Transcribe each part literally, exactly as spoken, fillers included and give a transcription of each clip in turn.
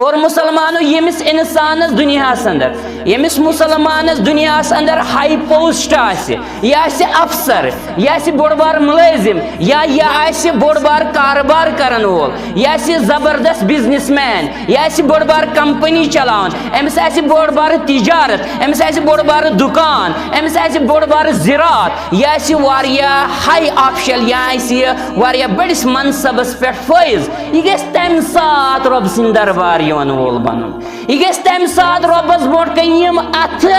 اور مسلمانو، ییٚمِس اِنسانَس دُنیاہَس اندر، ییٚمِس مسلمانَس دُنیاہَس اندر ہائی پوسٹ آسہِ، یہِ آسہِ افسر، یہِ آسہِ بوٚڑ بار مُلٲزِم، یا یہِ آسہِ بوٚڑ بار کارٕبار کرن وول، یہِ آسہِ زبردست بزنس مین، یہِ آسہِ بوٚڑ بار کمپنی چلاوان، أمِس آسہِ بوٚڑ بار تجارت، أمِس آسہِ بوٚڑ بار دُکان، أمِس آسہِ بوٚڑ بار زِراعت، یہِ آسہِ واریاہ ہائی آفیشل، یا آسہِ یہِ واریاہ بٔڑِس منصبس پٮ۪ٹھ فٲیِض، یہِ گژھِ تَمہِ ساتہٕ رۄب سٕنٛدِ دربار یِوَن وول بَنُن۔ یہِ گژھِ تَمہِ ساتہٕ رۄبَس برونٛٹھ کَنہِ یِم اَتھٕ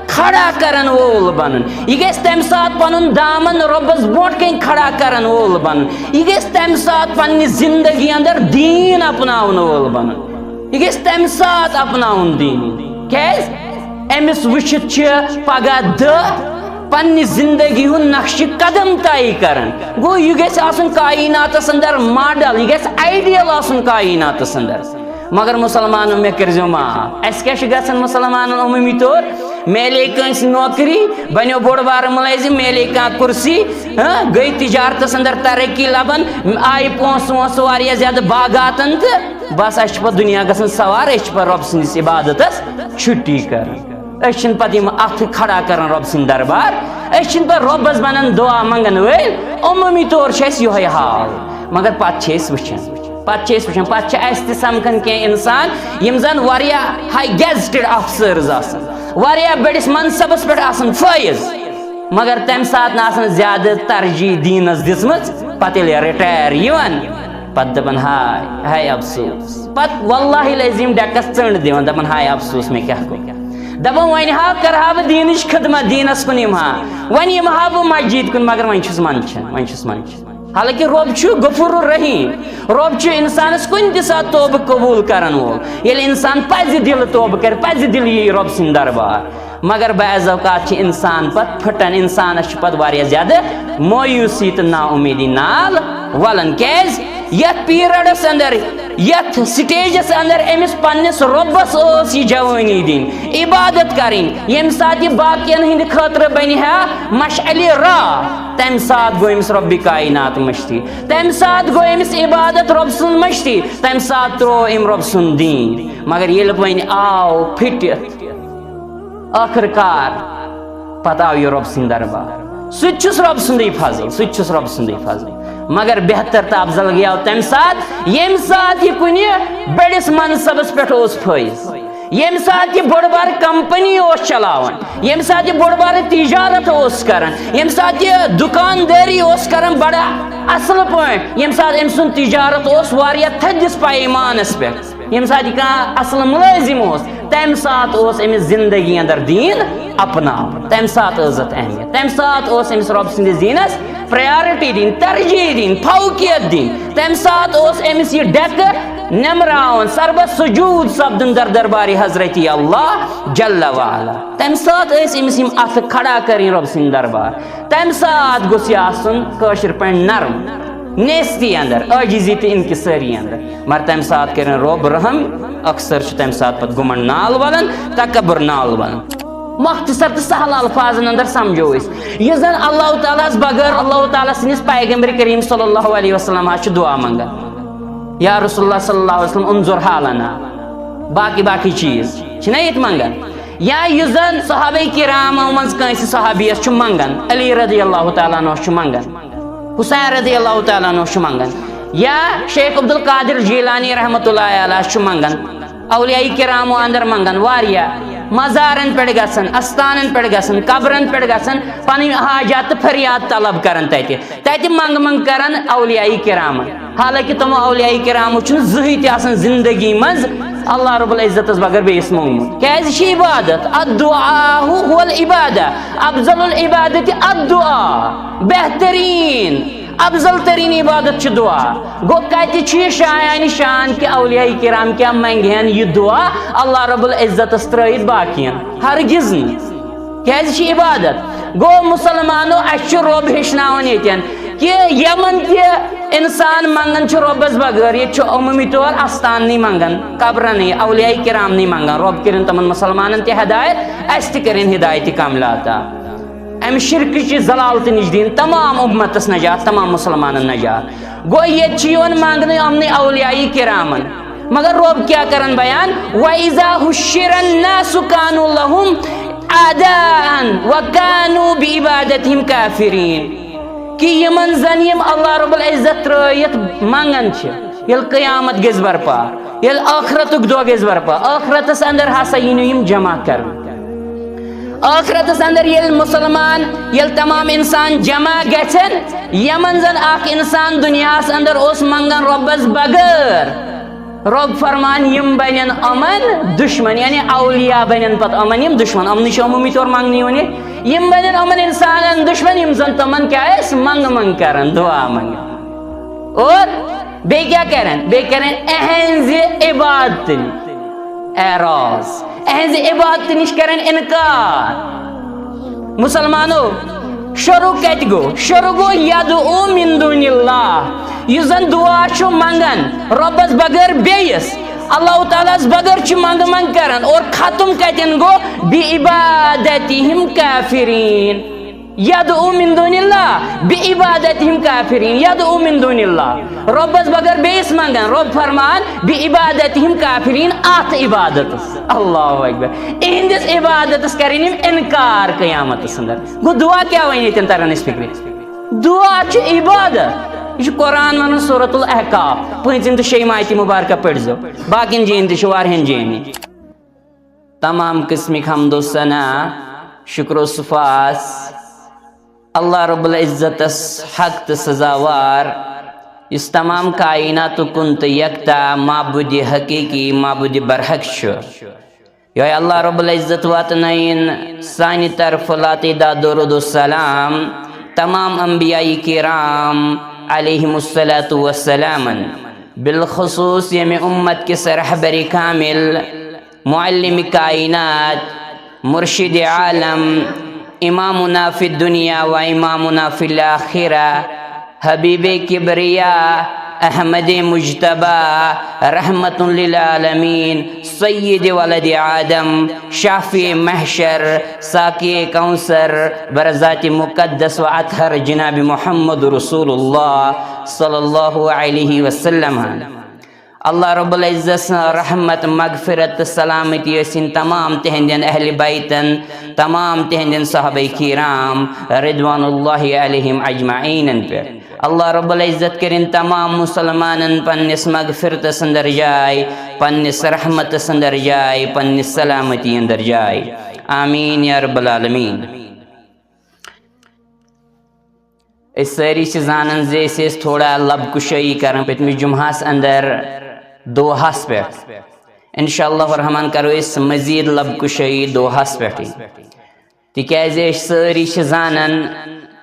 کھڑا کَرَن وول بَنُن۔ یہِ گژھِ تَمہِ ساتہٕ پَنُن دامَن رۄبَس برونٛٹھ کَنہِ کھڑا کَرَن وول بَنُن۔ یہِ گژھِ تَمہِ ساتہٕ پَننہِ زِندگی اَندَر دیٖن اَپناوَن وول بَنُن۔ یہِ گژھِ تَمہِ ساتہٕ اَپناوُن دیٖن۔ کیٛازِ؟ أمِس وٕچھِتھ چھِ پگاہ دَہ پننہِ زندگی ہُنٛد نقشہِ قدم طے کران۔ گوٚو، یہِ گژھِ آسُن کائناتس اندر ماڈل، یہِ گژھِ آئیڈیل آسُن کائناتس اندر۔ مگر مسلمانو، مےٚ کٔرۍزیو معاف، اَسہِ کیٛاہ چھُ گژھان مسلمانن عموٗمی طور؟ میلے کٲنٛسہِ نوکری، بنیو بوٚڑ بارٕ مُلٲزِم، میلے کانٛہہ کُرسی، ہاں، گٔے تجارتس اندر ترقی لبان، آیہِ پونٛسہٕ وونٛسہٕ واریاہ زیادٕ باغاتن، تہٕ بس، اَسہِ چھِ پتہٕ دُنیا گژھان سوار، أسۍ چھِ پتہٕ رۄب سٕنٛدِس عبادتس چھُٹی کران۔ أسۍ چھِنہٕ پتہٕ یِم اَتھٕ کھڑا کران رۄب سٕنٛدِ دربار، أسۍ چھِنہٕ پتہٕ رۄبَس بنان دُعا منٛگَن وٲلۍ۔ عموٗمی طور چھُ اَسہِ یِہوٚے حال، مگر پتہٕ چھِ أسۍ وٕچھان، پتہٕ چھِ أسۍ وٕچھان، پتہٕ چھِ اَسہِ تہِ سمکھان کینٛہہ اِنسان، یِم زَن واریاہ ہائی گیزٹڈ آفیسرز آسان، واریاہ بٔڑِس منصبَس پٮ۪ٹھ آسان فٲیِض، مگر تَمہِ ساتہٕ نہٕ آسان زیادٕ ترجیح دیٖنَس دِژمٕژ۔ پتہٕ ییٚلہِ رِٹایَر یِوان، پتہٕ دپان، ہاے ہاے افسوس۔ پتہٕ واللہ العظیم ڈیکس ژٔنڈ دِوان، دپان، ہاے افسوس، مےٚ کیٛاہ گوٚو؟ دپان، وۄنۍ ہا کرٕ ہا بہٕ دیٖنٕچ خدمت، دیٖنس کُن یِمہٕ ہا، وۄنۍ یِمہٕ ہا بہٕ مسجد کُن، مگر وۄنۍ چھُس منٛدچھان، وۄنۍ چھُس منٛدچھان۔ حالانکہ رۄب چھُ غفور الرحیم، رۄب چھُ انسانس کُنہِ تہِ ساتہٕ توبہٕ قبول کرن وول۔ ییٚلہِ انسان پزِ دِلہٕ توبہٕ کرِ، پزِ دِلہٕ یی رۄب سُنٛد دربار۔ مگر بعض اوقات چھِ انسان پتہٕ پھٹان، انسانس چھِ پتہٕ واریاہ زیادٕ مایوسی تہٕ نا امیدی نال ولان۔ کیازِ؟ یتھ پیریڈس اندر، یتھ سٹیجس اندر أمِس پننِس رۄبس ٲس یہِ جوٲنی دِنۍ، عبادت کرٕنۍ، ییٚمہِ ساتہٕ یہِ باقین ہٕنٛدِ خٲطرٕ بنہِ ہا مشعلِ راہ، تمہِ ساتہٕ گوٚو أمِس رۄبِ کائنات مٔشتٕے، تمہِ ساتہٕ گوٚو أمِس عبادت رۄب سُنٛد مٔشتٕے، تمہِ ساتہٕ تروو أمۍ رۄب سُنٛد دیٖن۔ مگر ییٚلہِ وۄنۍ آو پھٹِتھ، ٲخٕر کار پتہٕ آو یہِ رۄب سٕنٛدِ دربار۔ سُہ تہِ چھُس رۄب سُنٛدٕے فضل، سُہ تہِ چھُس رۄب سُنٛدٕے فضل۔ مگر بہتر تہٕ افضل گٔیاو تَمہِ ساتہٕ، ییٚمہِ ساتہٕ یہِ کُنہِ بٔڑِس منصبس پٮ۪ٹھ اوس فٲیِض، ییٚمہِ ساتہٕ یہِ بٔڑ بار کمپنی اوس چلاوان، ییٚمہِ ساتہٕ یہِ بٔڑ بار تجارت اوس کران، ییٚمہِ ساتہٕ یہِ دُکاندٲری اوس کران بڑٕ اصل پٲٹھۍ، ییٚمہِ ساتہٕ أمۍ سُنٛد تجارت اوس واریاہ تھٔدِس پیمانس پٮ۪ٹھ، ییٚمہِ ساتہٕ یہِ کانٛہہ اصل مُلٲزِم اوس، تَمہِ ساتہٕ اوس أمِس زندگی اندر دیٖن اپناوُن، تَمہِ ساتہٕ ٲس اَتھ اہمیت، تَمہِ ساتہٕ اوس أمِس رۄب سٕنٛدِس دیٖنس پریارٹی دِنۍ، ترجیح دِنۍ، فوقیت دِنۍ۔ تَمہِ ساتہٕ اوس أمِس یہِ ڈیکہٕ نٮ۪مراوُن، سربس سجود سپدُن در دربارِ حضرت اللہ جل وعلا۔ تَمہِ ساتہٕ ٲسۍ أمِس یِم اَتھٕ کھڑا کَرٕنۍ رۄب سٕنٛدِ دربار۔ تَمہِ ساتہٕ گوٚژھ یہِ آسُن کٲشِر پٲٹھۍ نرم، نیستی اندر، عاجزی تہٕ انکسٲری اندر۔ مگر تَمہِ ساتہٕ کٔرِن رۄب رحم، اکثر چھُ تَمہِ ساتہٕ پتہٕ گُمنڈ نال ولان، تکبر نال ولان۔ مختصر تہٕ سہل الفاظن اندر سمجھو أسۍ، یُس زن اللہ تعالیٰ ہس بغٲر اللہ تعالیٰ سٕنٛدِس پیغمبر کریم صلی اللہ علیہ وسلم ہا چھُ دعا منگان، یا رسول اللہ صلی اللہ علیہ وسلم، انظر حالنا، باقی باقی چیز چھِنہ ییٚتہِ منگان۔ یا یُس زن صحابہ کرامو منٛز کٲنٛسہِ صحابیس چھُ منگان، علی رضی اللہ تعالیٰ عنہ چھُ منگان، حسین رضی اللہ تعالیٰ عنہ چھُ منگان، یا شیخ عبدالقادر جیلانی رحمۃ اللہ علیہ چھُ منگان، اولیاء کرامو اندر منگان واریاہ، مزارن پٮ۪ٹھ گژھان، استانن پٮ۪ٹھ گژھان، قبرن پٮ۪ٹھ گژھان، پنٕنۍ حاجات تہٕ فریاد طلب کران تتہِ۔ تتہِ منٛگہٕ منٛگہٕ کران اولیاء کرامن۔ حالانکہ تِمو اولیاء کرامو چھُنہٕ زٕہٕے تہِ آسان زندگی منٛز اللہ رب العزتس بغٲر بیٚیِس موٚنگمُت۔ کیازِ چھِ عبادت؟ الدعاء هو العبادة، افضل العبادة الدعاء۔ بہتریٖن، افضل تریٖن عبادت چھِ دعا۔ گوٚو، کتہِ چھُ یہِ شایان شان کہِ اولیاء کرام کیٛاہ منگہِ ہن یہِ دعا اللہ رب العزتس ترٲیِتھ باقین؟ ہرگز نہٕ۔ کیازِ چھِ عبادت؟ گوٚو مسلمانو، اَسہِ چھُ رۄب ہیٚچھناوان ییٚتٮ۪ن کہِ یِمن تہِ انسان منگان چھُ رۄبس بغٲر، ییٚتہِ چھُ عموٗمی طور استاننٕے منگان، قبرنٕے، اولیاء کرامنٕے منگان۔ رۄب کٔرِن تِمن مسلمانن تہِ ہدایت، اَسہِ تہِ کٔرِن ہدایت کاملہ عطا۔ امہِ شرکٕچہِ ضلالتہٕ نِش دِن تمام امتس نجات، تمام مسلمانن نجات۔ گوٚو ییٚتہِ چھِ یِوان منگنہٕ یِمنٕے اولیاء کرامن۔ مگر رۄب کیٛاہ کرن بیان؟ وَإِذَا حُشِّرَ النَّاسُ كَانُوا لَهُمْ أَعْدَاءً وَكَانُوا بِعِبَادَتِهِمْ كَافِرِينَ۔ کہ یِمن زن یِم اللہ رب العزت ترٲیِتھ منگان چھِ، ییٚلہِ قیامت گژھِ برپا، ییٚلہِ ٲخرتُک دۄہ گژھِ برپا، ٲخرتس اندر ہسا یِنو یِم جمع کرنہٕ۔ ٲخرتس اندر ییٚلہِ مسلمان، ییٚلہِ تمام انسان جمع گژھن، یمن زن اکھ انسان دنیاہس اندر اوس منگان رۄبس بغٲر، رۄب فرمان یِم بنن یِمن دشمن، یعنی اولیاء بنن پتہٕ یِمن یِم دشمن، یِمنٕے چھِ یِم آمٕتۍ یور منگنہٕ یِوان، یِم بنن یِمن انسانن دشمن، یِم زن تِمن کیٛاہ ٲسۍ منگہٕ منگہٕ کران، دعا منگان۔ اور بیٚیہِ کیٛاہ کرن؟ بیٚیہِ کرن اہنزِ عبادتہٕ نِش اعراض، اہنزِ عبادتہٕ نِش کرن انکار۔ مسلمانو، شروع کتہِ گوٚو؟ شروع گوٚو یدعو من دون اللہ، یُس زن دعا چھُ منگان رۄبس بغٲر بیٚیِس، اللہ تعالیٰ ہس بغٲر چھُ منگہٕ منگہٕ کران۔ اور ختم کتٮ۪ن گوٚو؟ بعبادتہم کافرین۔ یدعو من دون اللہ بعبادتہم کافرین، یدعو من دون اللہ، رۄبس بغٲر بیٚیِس منگان، رۄب فرمان بعبادتہم کافرین، اتھ عبادتس۔ اللہ اکبر۔ اہندس عبادتس کرن یِم انکار قیامتس اندر۔ گوٚو دعا کیٛاہ وۄنۍ ییٚتٮ۪ن تران أسۍ فکرِ؟ دعا چھُ عبادت۔ یہِ چھُ قرآن ونان سورۃ الاحقاف، پٲنٛژِم تہٕ شیٚیِم آیتِ مبارکہ پٔرۍزیو۔ باقین جاین تہِ چھُ، واریاہن جاین۔ تمام قسمٕکۍ حمد و ثنا، شکر و سپاس اللہ رب العزتس حق تہٕ سزاوار، یُس تمام کائنات کُن تہٕ یکتا معبود حقیقی، معبود برحق چھُ۔ یہوے اللہ رب العزت واتنٲیِن سانہِ طرفہٕ لاتعداد درود و سلام تمام انبیاء کرام علیہم الصلوۃ والسلامن، بالخصوص ییٚمہِ امت کِس رہبر کامل، معلم کائنات، مرشد عالم، امامنا فی الدنیا و امامنا فی الاخرہ، حبیب کبریا، احمد مجتبی، رحمت للعالمین، سید ولد آدم، شافع محشر، ساقی کوثر، برذات مقدس و اطہر جناب محمد رسول اللہ صلی اللہ علیہ وسلم۔ اللہ رب العزت سٕنٛز رحمت، مغفرت تہٕ سلامتی ٲسِن تمام تِہنٛدٮ۪ن اہل بیتن، تمام تِہنٛدٮ۪ن صحابہ کرام رضوان اللہ علیہم اجمعینن پٮ۪ٹھ۔ اللہ رب العزت کٔرِن تمام مسلمانن پننِس مغفرتس اندر جاے، پننِس رحمتس اندر جاے، پننِس سلامتی اندر جاے۔ آمین یا رب العالمین۔ أسۍ سٲری چھِ زانان زِ أسۍ ٲسۍ تھوڑا لب کُشٲیی کران پٔتمِس جمعہس اندر دعاہس پٮ۪ٹھ۔ انشاءاللہ الرحمن کرو أسۍ مزید لب کُشٲیی دعاہس پٮ۪ٹھٕے، تِکیازِ أسۍ سٲری چھِ زانان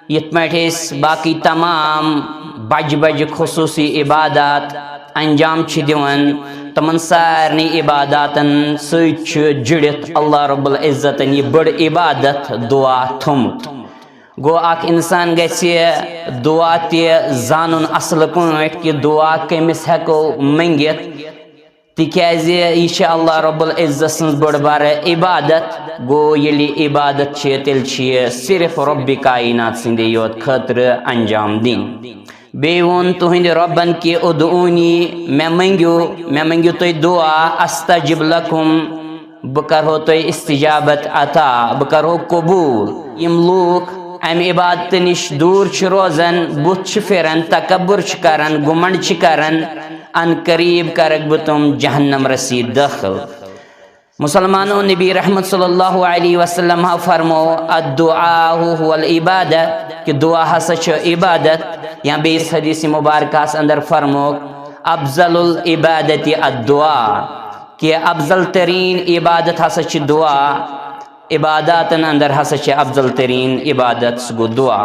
یِتھ پٲٹھۍ أسۍ باقٕے تمام بجہِ بجہِ خصوٗصی عبادات انجام چھِ دِوان، تِمن سارنٕے عباداتن سۭتۍ چھُ جُڑِتھ اللہ رب العزتن یہِ بٔڑ عبادت دعا تھوٚمُت۔ گوٚو، اکھ انسان گژھِ دعا تہِ زانُن اصل پٲٹھۍ کہِ دعا کٔمِس ہٮ۪کو منٛگِتھ، تِکیازِ یہِ چھِ اللہ رب العزت سٕنٛز بٔڑ بارٕ عبادت۔ گوٚو، ییٚلہِ یہِ عبادت چھِ، تیٚلہِ چھِ یہِ صرف رب کائنات سٕنٛدِ یوت خٲطرٕ انجام دِنۍ۔ بیٚیہِ ووٚن تُہنٛدِ رۄبن کہِ ادعونی، مےٚ مٔنگِو، مےٚ مٔنگِو تُہۍ دُعا، استجب لکم، بہٕ کرہو تۄہہِ استجابت عطا، بہٕ کرہو قبول۔ یِم لوٗکھ امہِ عبادتہٕ نِش دوٗر چھِ روزان، بُتھ چھِ پھِران، تکبر چھِ کران، گُمنڈ چھِ کران، ان قریب کرکھ بہٕ تِم جہنم رسی دٲخل۔ مسلمانو، نبی رحمت صلی اللہ علیہ وسلم ہا فرمو، الدعاء هو العبادہ، کہ دعا ہسا چھِ عبادت۔ یا بیٚیِس حدیث مبارکس اندر فرمو، افضل العبادت الدعاء، کہ افضل ترین عبادت ہسا چھِ دعا۔ عباداتن اندر ہسا چھِ افضل ترین عبادت، سُہ گوٚو دعا۔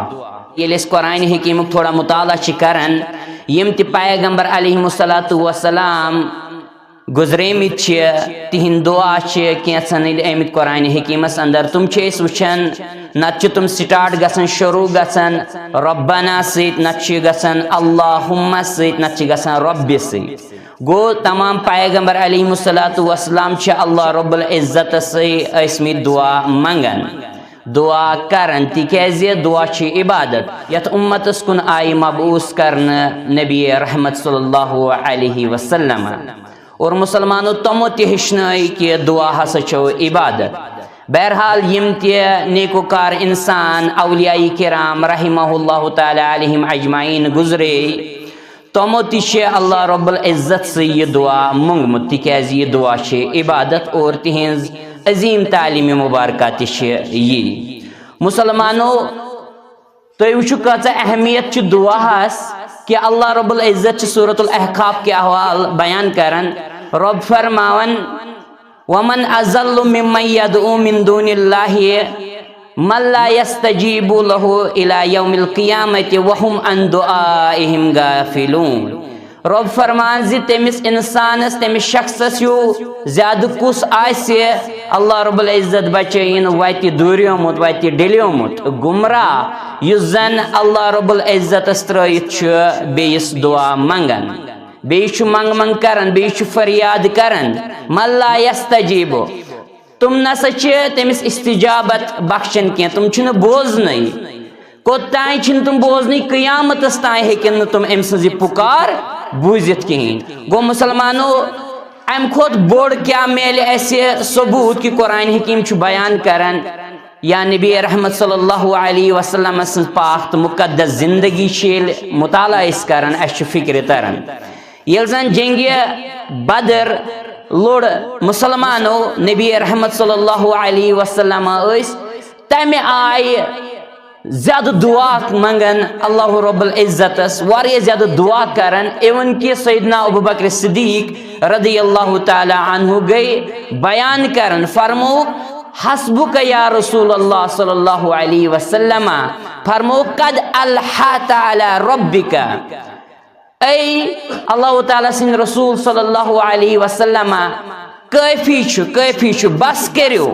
ییٚلہِ أسۍ قرآن حکیمُک تھوڑا مطالعہ چھِ کران، یِم تہِ پیغمبر علیہم الصلوۃ والسلام گُزریمٕتۍ چھِ، تِہِنٛدۍ دُعا چھِ کینٛژھن ہٕنٛدۍ آمٕتۍ قرآن حکیٖمس اندر۔ تِم چھِ أسۍ وٕچھان، نتہٕ چھِ تِم سٹارٹ گژھان، شروع گژھان ربنا سۭتۍ، نتہٕ چھِ گژھان اللہم سۭتۍ، نتہٕ چھِ گژھان ربِ سۭتۍ۔ گوٚو، تمام پیغمبر علیہم الصلوۃ والسلام چھِ اللہ رب العزتس سۭتۍ ٲسمٕتۍ دُعا منگان، دُعا کران، تِکیازِ دُعا چھِ عبادت۔ یتھ اُمتس کُن آیہِ مبعوث کرنہٕ نبی رحمت صلی اللہ علیہ وسلم۔ اور مسلمانو، تمو تہِ ہیٚچھنٲے کہِ دعا ہسا چھو عبادت۔ بہرحال، یِم تہِ نیکوکار انسان، اولیاء کرام رحمہ اللہ تعالی علیہم اجمعین گزرے، تمو تہِ چھِ اللہ رب العزت سٕے یہِ دعا مونٛگمُت، تِکیازِ یہِ دعا چھِ عبادت اور تِہنٛز عظیم تعلیم مبارکہ تہِ چھِ یی۔ مسلمانو، تُہۍ وٕچھِو، کۭژاہ اہمیت چھِ دُعاہَس، کہِ اللہ رب العزت چھِ سورۃ الاحقاف کہِ احوال بیان کران۔ رب فرماوان، "ومن اضل ممن يدعو من دون الله من لا يستجيب له إلى يوم القيامة وهم عن دعائهم غافلون۔" رب فرمان زِ تٔمِس انسانس، تٔمِس شخصس ہیوٗ زیادٕ کُس آسہِ، اللہ رب العزت بچٲیِن وتہِ دوٗریومُت، وتہِ ڈیلیومُت، گمراہ، یُس زن اللہ رب العزتس ترٲیِتھ چھُ بیٚیِس دعا منگان، بیٚیہِ چھُ منگ منگ کران، بیٚیہِ چھُ فریاد کران۔ من لا یستجیب، تِم نسا چھِ تٔمِس استجابت بخشان کینٛہہ، تِم چھِنہٕ بوزنٕے۔ کوٚت تام چھِنہٕ تِم بوزنٕے؟ قیامتس تام ہیٚکن نہٕ تِم أمۍ سٕنٛز یہِ پُکار بوٗزِتھ کِہیٖنۍ۔ گوٚو مسلمانو، اَمہِ کھۄتہٕ بوٚڑ کیٛاہ میلہِ اَسہِ ثبوٗت کہِ قرآن حکیٖم چھُ بیان کران، یا نبی رحمت صلی اللہ علیہ وسلم سٕنٛز پاک تہٕ مقدس زندگی چھِ ییٚلہِ مطالعہ أسۍ کران، اَسہِ چھُ فکرِ تران۔ ییٚلہِ زن جنگِ بدر لوٚڑ مسلمانو، نبی رحمت صلی اللہ علیہ وسلم ٲسۍ تمہِ آیہِ زیادٕ دعا منگان اللہ رب العزتس، واریاہ زیادٕ دعا کران، even کہ سیدنا ابوبکر صدیق رضی اللہ تعالی عنہ گٔے بیان کران، فرمووُکھ، "حسبک یا رسول اللہ صلی اللہ علیہ وسلم"، فرمووُکھ، "قد الحت علی ربک"، اے اللہ تعالیٰ سٕنٛدۍ رسول صلی اللہ علیہ وسلم، کٲفی چھُ، کٲفی چھُ، بس کٔرِو۔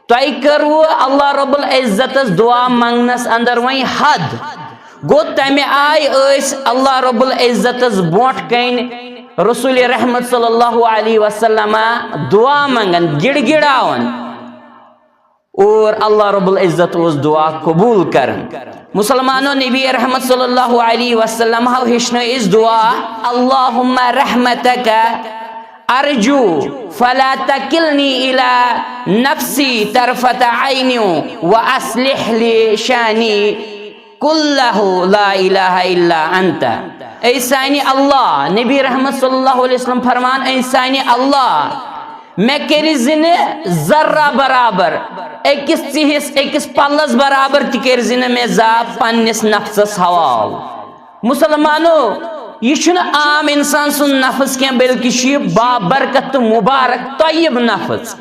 تۄہہِ کٔروٕ اللہ رب العزتس دعا منگنس اندر وۄنۍ حد۔ گوٚو تمہِ آیہِ ٲسۍ اللہ رب العزتس برونٛٹھ کنہِ رسول رحمت صلی اللہ علیہ وسلم دعا منگان، گڑگڑاوان۔ اور اللہ رب العزت اوس دعا قبول کران۔ مسلمانو، نبی رحمت صلی اللہ علیہ وسلم ہو ہیٚچھنٲے أسۍ دعا، "اللہم رحمتک ارجو فلا تکلنی الی نفسی طرفۃ عین واصلح لی شانی کلہ لا الہ الا انت۔" اے سانہِ اللہ، نبی رحمت صلی اللہ علیہ وسلم فرمان، اے سانہِ اللہ، مےٚ کٔرۍ زِ نہٕ ذرہ برابر، أکِس ژِہِس، أکِس پلس برابر تہِ کٔرۍ زِ نہٕ مےٚ زا پننِس نفسس حوالہٕ۔ مسلمانو، یہِ چھُنہٕ عام انسان سُنٛد نفس کینٛہہ، بلکہِ چھُ یہِ بابرکت تہٕ مبارک طیب نفس۔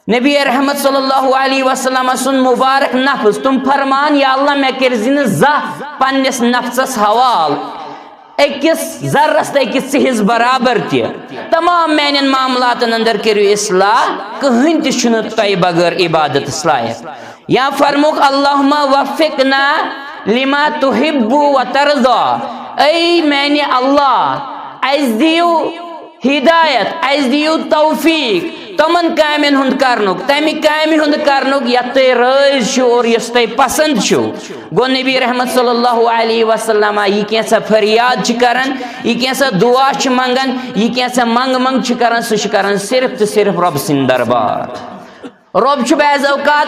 نبی رحمت صلی اللہ علیہ وسلم سُنٛد مبارک نفس، تِم فرمان، یا اللہ، مےٚ کٔرۍ زِ نہٕ زانٛہہ پننِس نفسس حوالہٕ۔ أکِس ذرس تہٕ أکِس ژِہِس برابر تہِ۔ تمام میانٮ۪ن معاملاتن اندر کٔرِو اصلاح، کٕہٕنۍ تہِ چھُنہٕ تۄہہِ بغٲر عبادتس لایق۔ یا فرموک، "اللہم وفقنا لما تحب و ترضا"، اے میانہِ اللہ، اسہِ دِیِو ہدایت، اسہِ دِیِو توفیق تِمن کامٮ۪ن ہُنٛد کرنُک، تمہِ کامہِ ہُنٛد کرنُک یتھ تُہۍ رٲضۍ چھِو اور یۄس تۄہہِ پسند چھِو۔ گوٚو نبی رحمت صلی اللہ علیہ وسلم یہِ کینٛژھا فریاد چھِ کران، یہِ کینٛژھا دعا چھِ منگان، یہِ کینٛژھا منگ منگ چھِ کران، سُہ چھِ کران صرف تہٕ صرف رۄب سٕنٛدِ دربار۔ رۄب چھُ بعض اوقات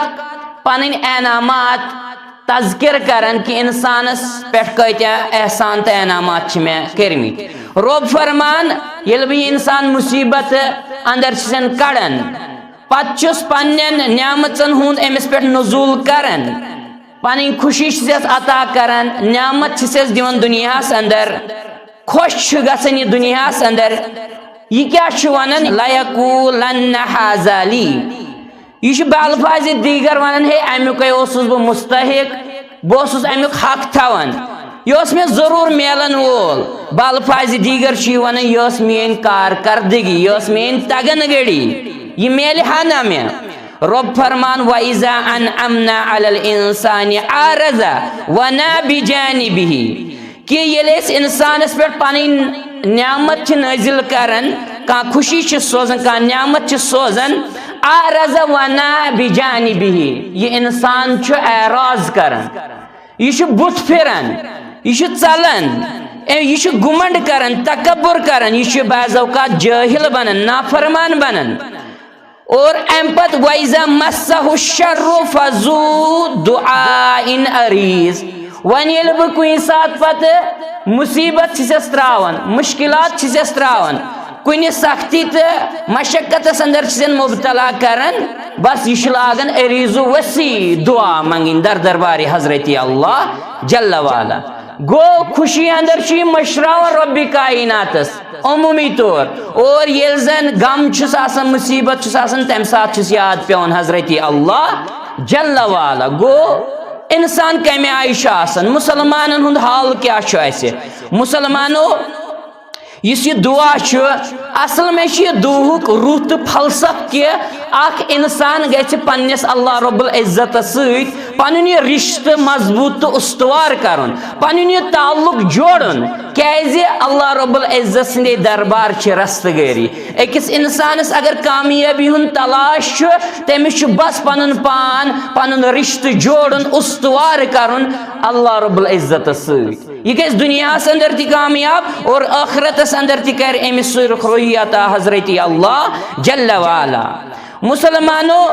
پنٕنۍ انعامات تذکر کران کہِ انسانس پٮ۪ٹھ کۭتیاہ احسان تہٕ انعامات چھِ مےٚ کٔرمٕتۍ۔ رۄب فرمان، ییٚلہِ بہٕ یہِ انسان مصیبت اندر چھُسن کڑان، پتہٕ چھُس پننٮ۪ن نعمژن ہُنٛد أمِس پٮ۪ٹھ نزول کران، پنٕنۍ خوشی چھُسس عطا کران، نعمت چھُسس دِوان دُنیاہس اندر، خۄش چھُ گژھان یہِ دُنیاہس اندر۔ یہِ کیٛاہ چھُ ونان؟ "لیقولن ھذا لی"۔ یہِ چھُ بالفاظِ دیگر ونان، "ہے، امیُکے اوسُس بہٕ مستحق، بہٕ اوسُس امیُک حق تھاوان، یہِ اوس مےٚ ضروٗر میلن وول۔" بالفاظِ دیگر چھُ یہِ ونان، "یہِ ٲس میٲنۍ کارکردگی، یہِ ٲس میٲنۍ تگن گڑی، یہِ میلہِ ہا نہ مےٚ؟" رۄب فرمان، "وَإِذَا أَنْعَمْنَا عَلَى الْإِنسَانِ أَعْرَضَ وَنَأَىٰ بِجَانِبِهِ"۔ کہِ ییٚلہِ أسۍ انسانس پٮ۪ٹھ پنٕنۍ نعمت چھِ نٲزِل کران، کانٛہہ خوشی چھِ سوزان، کانٛہہ نعمت چھِ سوزان، "أَعْرَضَ وَنَأَىٰ بِجَانِبِهِ"، یہِ انسان چھُ اعراض کران، یہِ چھُ بُتھ پھِران، یہِ چھُ ژلان۔ اے، یہِ چھُ گُمنڈ کران، تکبر کران، یہِ چھُ بعض اوقات جٲہِل بنان، نافرمان بنان۔ اور اَمہِ پتہٕ وَإِذَا مَسَّهُ الشَّرُّ فَذُو دُعَاءٍ عَرِيضٍ۔ وۄنۍ ییٚلہِ بہٕ کُنہِ ساتہٕ پتہٕ مُصیٖبت چھِسَس ترٛاوان، مُشکِلات چھِسَس ترٛاوان، کُنہِ سختی تہٕ مشقتس اندر چھِسَن مُبتلا کران، بس یہِ چھُ لاگان عریض و وسیع دعا منگٕنۍ در دربارِ حضرت اللہ جل وعلا۔ گوٚو، خوشی اندر چھُ یہِ مٔشراوان رۄبِ کائناتس عموٗمی طور۔ اور ییٚلہِ زن غم چھُس آسان، مُصیٖبت چھُس آسان، تمہِ ساتہٕ چھُس یاد پٮ۪وان حضرت اللہ جل وعلا۔ گوٚو، انسان کمہِ آیہِ چھُ آسان؟ مُسلمانن ہُنٛد حال کیٛاہ چھُ اسہِ؟ مُسلمانو، یُس یہِ دُعا چھُ، اصل میں چھُ یہِ دُعہُک روح تہٕ فلسفہٕ کہِ اکھ انسان گژھِ پننِس اللہ رب العزتس سۭتۍ پنُن یہِ رشتہٕ مضبوط تہٕ استوار کرُن، پنُن یہِ تعلق جوڑُن، کیازِ اللہ رب العزت سٕنٛدے دربار چھِ رستگٲری۔ أکِس انسانس اگر کامیٲبی ہُنٛد تلاش چھُ، تٔمِس چھُ بس پنُن پان، پنُن رشتہٕ جوڑُن، استوار کرُن اللہ رب العزتس سۭتۍ۔ یہِ گژھِ دُنیاہَس اندر تہِ کامیاب اور ٲخرتَس اندر تہِ کرِ أمِس سُہ رخ روحی عطا حضرت اللہ جل وعلا۔ مُسلمانو،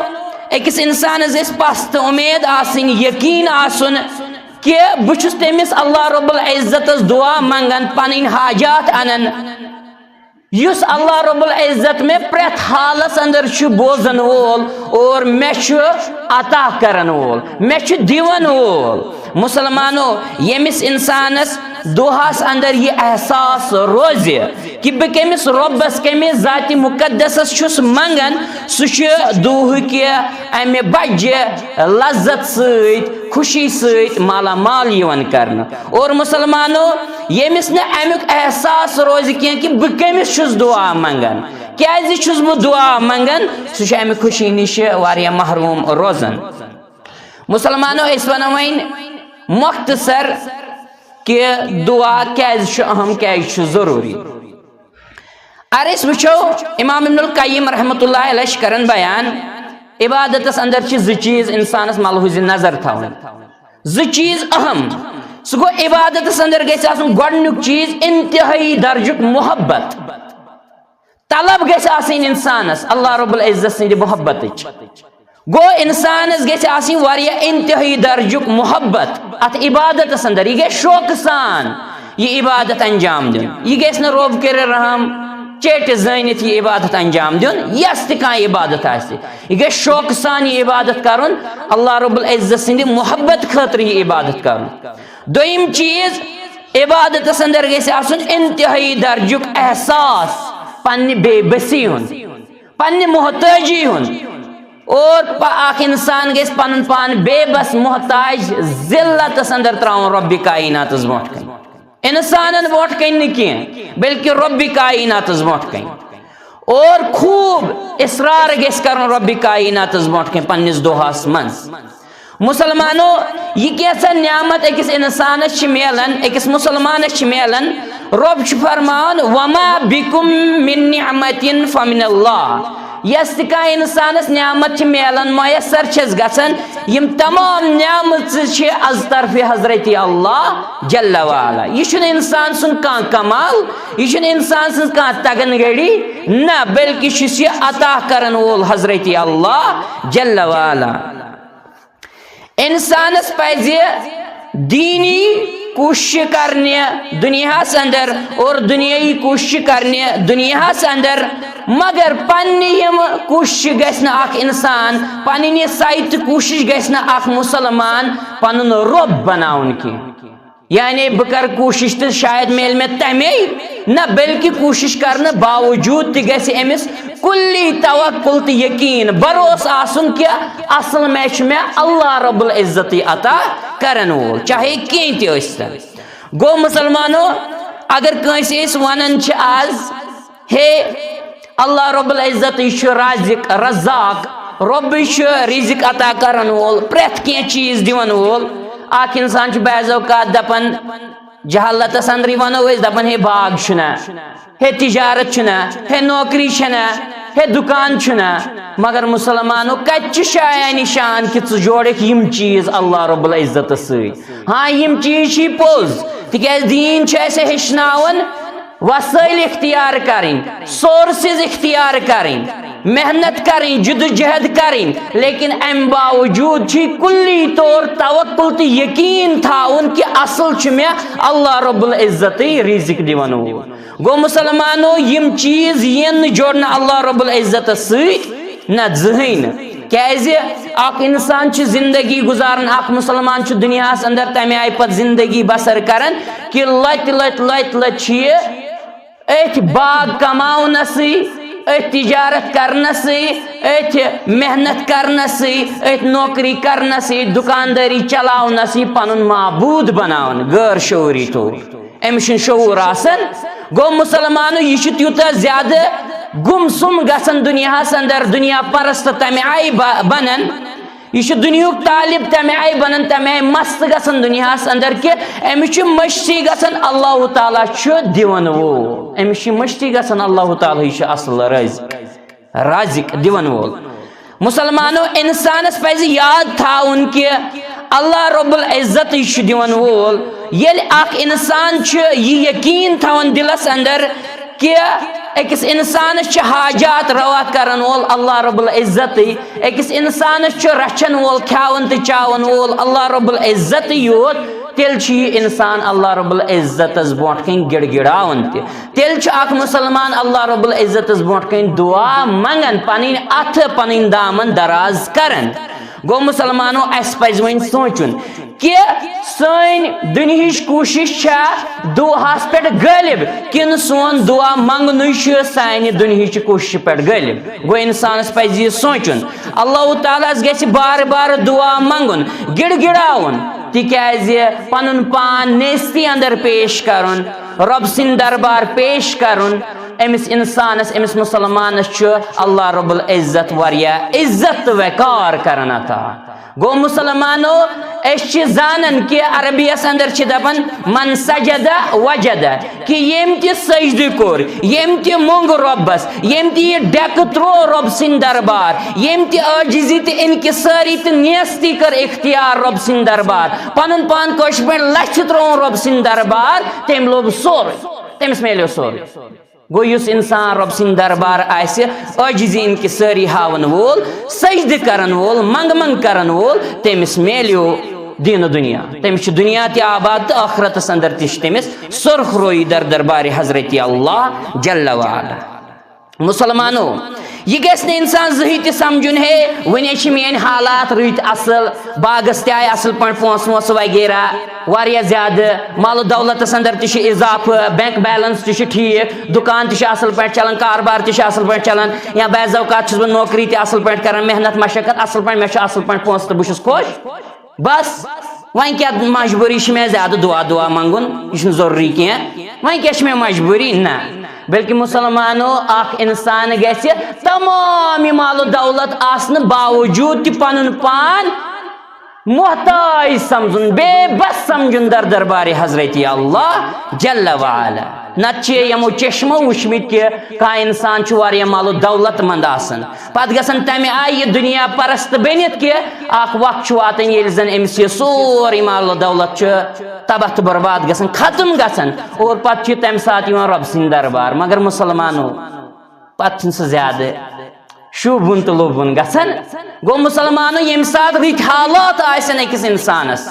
أکِس اِنسانَس گژھِ پَژھ تہٕ اُمید آسٕنۍ، یقیٖن آسُن کہِ بہٕ چھُس تٔمِس اللہ رب العزتَس دُعا منٛگان، پَنٕنۍ حاجات اَنان۔ یُس اللہ رب العزت مےٚ پرٛٮ۪تھ حالس اندر چھُ بوزن وول اور مےٚ چھُ عطا کرن وول، مےٚ چھُ دِوان وول۔ مُسلمانو، ییٚمِس اِنسانس دۄہس اندر یہِ احساس روزِ کہِ بہٕ کٔمِس رۄبس، کٔمِس ذاتِ مُقدسس چھُس منٛگان، سُہ چھُ دُہٕکہِ امہِ بجہِ لذت سۭتۍ، خوشی سۭتۍ مالا مال یِوان کرنہٕ۔ اور مُسلمانو، ییٚمِس نہٕ اَمیُک احساس روزِ کینٛہہ کہِ بہٕ کٔمِس چھُس دُعا منٛگان، کیٛازِ چھُس بہٕ دُعا منٛگان، سُہ چھُ اَمہِ خوشی نِش واریاہ محروٗم روزان۔ مُسلمانو، أسۍ وَنو وۄنۍ مۄختصر کہِ دُعا کیٛازِ چھُ اہم، کیٛازِ چھُ ضروٗری۔ اگر أسۍ وٕچھو، امام ابن القیم رحمۃ اللہ علیہ چھِ کران بیان، عبادتس اندر چھِ زٕ چیٖز انسانس ملحوظ نظر تھاوٕنۍ، زٕ چیٖز اہم۔ سُہ گوٚو، عبادتس اندر گژھِ آسُن گۄڈٕنیُک چیٖز انتہٲیی درجُک محبت، طلب گژھِ آسٕنۍ انسانس اللہ رب العزت سٕنٛدِ محبتٕچ۔ گوٚو، انسانس گژھِ آسٕنۍ واریاہ انتہٲیی درجُک محبت اتھ عبادتس اندر۔ یہِ گژھِ شوقہٕ سان یہِ عبادت انجام دیُن۔ یہِ گژھِ نہٕ رۄب کٔرِتھ رحم چیٹہِ زٲنِتھ یہِ عبادت انجام دیُن، یۄس تہِ کانٛہہ عبادت آسہِ۔ یہِ گژھِ شوقہٕ سان یہِ عبادت کرُن، اللہ رب العزت سٕنٛدِ محبت خٲطرٕ یہِ عبادت کرُن۔ دوٚیِم چیٖز، عبادتس اندر گژھِ آسُن انتہٲیی درجُک احساس پننہِ بے بسی ہُنٛد، پننہِ محتٲجی ہُنٛد۔ اور پ-، اکھ انسان گژھِ پنُن پان بے بس، محتاج، ذلتس اندر تراوُن رۄبِ کائناتس برونٛٹھ کنہِ۔ انسانن برونٛٹھ کنہِ نہٕ کینٛہہ، بلکہِ رۄبِ کائناتس برونٛٹھ کنہِ۔ اور خوب اصرار گژھِ کرُن رۄبِ کائناتس برونٛٹھ کنہِ پننِس دۄہس منٛز۔ مُسلمانو، یہِ کینٛژھا نعمت أکِس اِنسانَس چھِ میلان، أکِس مُسلمانَس چھِ میلان، رۄب چھُ فرماوان، "وما بکم من نعمت فمن اللہ"۔ یۄس تہِ کانٛہہ اِنسانَس نعمت چھِ میلان، میسر چھَس گژھان، یِم تمام نعمژٕ چھِ از طرفِ حضرت اللہ جل وعلا۔ یہِ چھُنہٕ اِنسان سُنٛد کانٛہہ کمال، یہِ چھُنہٕ اِنسان سٕنٛز کانٛہہ تگن گڑی، نہ، بلکہِ چھُس یہِ عطا کرن وول حضرت اللہ جل وعلا۔ انسانس پزِ دینی کوشش کرنہِ دنیاہس اندر اور دنیاوی کوشش کرنہِ دنیاہس اندر، مگر پننہِ یِم کوشش گژھِ نہٕ اکھ انسان، پننہِ سعی تہٕ کوشش گژھِ نہٕ اکھ مسلمان پنُن رۄب بناوُن کینٛہہ۔ یعنی بہٕ کرٕ کوٗشِش تہٕ شاید میلہِ مےٚ تَمے نہ، بلکہِ کوٗشِش کرنہٕ باوجوٗد تہِ گژھِ أمِس کُلی توکُل تہٕ یقیٖن، بروسہٕ آسُن کہِ اصل میں چھُ مےٚ اللہ رب العزتٕے عطا کرن وول، چاہے کینٛہہ تہِ ٲسۍتن۔ گوٚو مُسلمانو، اگر کٲنٛسہِ أسۍ ونان چھِ آز، ہے، اللہ رب العزت چھُ رازق، رزاق، رۄبٕے چھُ رزق عطا کرن وول، پرٛٮ۪تھ کینٛہہ چیٖز دِوان وول۔ اکھ انسان چھُ بعض اوقات دپان، جہالتس اندرٕے ونو أسۍ، دپان، ہے، باغ چھُنہ، ہے، تجارت چھُنہ، ہے، نوکری چھنہ، ہے، دکان چھُنہ۔ مگر مسلمانو، کتہِ چھُ شایان نشان کہِ ژٕ جوڑکھ یِم چیٖز اللہ رب العزتس سۭتۍ؟ ہاں، یِم چیٖز چھِ پوٚز، تِکیازِ دیٖن چھُ اسہِ ہیٚچھناوان وسٲیِل اختیار کرٕنۍ، سورسز اختیار کرٕنۍ، محنت کرٕنۍ، جدوجہد کرٕنۍ، لیکن امہِ باوجود چھُ کُلی طور توکل تہٕ یقین تھاوُن کہِ اصل چھُ مےٚ اللہ رب العزتٕے رزق دِوان وول۔ گوٚو مسلمانو، یِم چیٖز یِن نہٕ جوڑنہٕ اللہ رب العزتس سۭتۍ نہ زٕہٕنۍ نہٕ۔ کیازِ اکھ انسان چھُ زندگی گُزاران، اکھ مسلمان چھُ دُنیاہس اندر تمہِ آیہِ پتہٕ زندگی بسر کران کہِ لتہِ لتہِ لتہِ لتہِ چھُ یہِ أتھۍ باغ کماونسٕے، أتھۍ تجارت کرنسٕے، أتھۍ محنت کرنسٕے، أتھۍ نوکری کرنسٕے، دکاندٲری چلاونسٕے پنُن معبود بناوان غٲر شعوری طور۔ أمِس چھُنہٕ شعوٗر آسان۔ گوٚو مسلمانو، یہِ چھُ تیوٗتاہ زیادٕ گُم سُم گژھان دُنیاہس اندر، دُنیا پرست تمہِ آیہِ ب-، بنان۔ یہِ چھُ دُنیہُک طالب تمہِ آیہِ بنان، تمہِ آیہِ مست گژھان دُنیاہس اندر کہِ أمِس چھُ مٔشتھٕے گژھان اللہ تعالیٰ چھُ دِوان وول۔ أمِس چھُ مٔشتھٕے گژھان اللہ تعالیٰ ہٕے چھُ اصل رٲزق، رازق دِوان وول۔ مسلمانو، انسانس پزِ یاد تھاوُن کہِ اللہ رب العزتٕے چھُ دِوان وول۔ ییٚلہِ اکھ انسان چھُ یہِ یقین تھاوان دِلس اندر کہِ أکِس انسانس چھِ حاجات روا کرن وول اللہ رب العزتٕے، أکِس انسانس چھُ رچھن وول، کھیاون تہٕ چاون وول اللہ رب العزتٕے یوت، تیٚلہِ چھُ یہِ انسان اللہ رب العزتس برونٛٹھ کنہِ گڑگڑاوان تہِ۔ تیٚلہِ چھُ اکھ مسلمان اللہ رب العزتس برونٛٹھ کنہِ دعا منگان، پنٕنۍ اتھٕ، پنٕنۍ دامن دراز کران۔ گوٚو مسلمانو، اسہِ پزِ وۄنۍ سونٛچُن کہِ سٲنۍ دُنہِچ کوٗشِش چھا دُعاہس پٮ۪ٹھ غٲلب، کِنہٕ سون دُعا منٛگنُے چھُ سانہِ دُنہِچہِ کوٗششہِ پٮ۪ٹھ غٲلب؟ گوٚو، انسانس پزِ یہِ سونٛچُن۔ اللہ تعالیٰ ہس گژھِ بار بار دُعا منٛگُن، گڑگڑاوُن، تِکیازِ پنُن پان نیستی اندر پیش کرُن، رۄب سٕنٛدِ دربار پیش کرُن، أمِس انسانس، أمِس مسلمانس چھُ اللہ رب العزت واریاہ عزت تہٕ وقار کران عطا۔ گوٚو مسلمانو، أسۍ چھِ زانان کہِ عربی یس اندر چھِ دپان، "من سجد وجد"، کہِ ییٚمۍ تہِ سجدٕ کوٚر، ییٚمۍ تہِ مونٛگ رۄبس، ییٚمۍ تہِ یہِ ڈیکہٕ تروو رۄب سٕنٛدِ دربار، ییٚمۍ تہِ عٲجزی تہٕ انکسٲری تہٕ نیستی کٔر اختیار رۄب سٕنٛدِ دربار، پنُن پان کٲشِر پٲٹھۍ لژھِ ترووُن رۄب سٕنٛدِ دربار، تٔمۍ لوٚب سورُے، تٔمِس میلیو سورُے۔ گوٚو، یُس انسان رۄب سٕنٛدِ دربار آسہِ عٲجزی انکسٲری ہاون وول، سجدٕ کرن وول، منٛگہٕ منٛگہٕ کرن وول، تٔمِس میلیو دین و دنیا، تٔمِس چھُ دنیا تہِ آباد تہٕ ٲخرتس اندر تہِ چھِ تٔمِس سرخ رویی در دربارِ حضرت اللہ جل وعلا۔ مسلمانو، یہِ گژھِ نہٕ انسان زٕہٕے تہِ سمجھُن، ہے، وُنہِ چھِ میٲنۍ حالات رٕتۍ اصل، باغس تہِ آیہِ اصل پٲٹھۍ پونٛسہٕ وونٛسہٕ وغیرہ، واریاہ زیادٕ، مال و دولتس اندر تہِ چھُ اضافہٕ، بینک بیلنس تہِ چھُ ٹھیٖک، دُکان تہِ چھُ اصل پٲٹھۍ چلان، کاربار تہِ چھُ اصل پٲٹھۍ چلان، یا بعض اوقات چھُس بہٕ نوکری تہِ اصل پٲٹھۍ کران، محنت مشقت اصل پٲٹھۍ، مےٚ چھُ اصل پٲٹھۍ پونٛسہٕ تہٕ بہٕ چھُس خۄش۔ بس، وۄنۍ کیٛاہ مجبوٗری چھِ مےٚ زیادٕ دُعا دُعا منٛگُن؟ یہِ چھُنہٕ ضروٗری کینٛہہ۔ وۄنۍ کیٛاہ چھِ مےٚ مجبوٗری؟ نہ، بلکہِ مسلمانو، اکھ انسان گژھِ تمام یہِ مال و دولت آسنہٕ باوجود تہِ پنُن پان محتاج سمجھُن، بے بس سمجھُن در دربارِ حضرت اللہ جل وعلا۔ نتہٕ چھِ یِمو چشمو وٕچھمٕتۍ کہِ کانٛہہ انسان چھُ واریاہ مال و دولت مند آسان، پتہٕ گژھن تمہِ آیہِ یہِ دُنیا پرست بٔنِتھ کہِ اکھ وقت چھُ واتان، ییٚلہِ زن أمِس یہِ سورُے مال و دولت چھُ تباہ تہٕ برباد گژھان، ختم گژھان، اور پتہٕ چھُ تمہِ ساتہٕ یِوان رۄب سٕنٛدِ دربار۔ مگر مسلمانو، پتہٕ چھُنہٕ سُہ زیادٕ شوٗبوُن تہٕ لوٗبوُن گژھان۔ گوٚو مسلمانو، ییٚمہِ ساتہٕ رٕتۍ حالات آسن أکِس انسانس،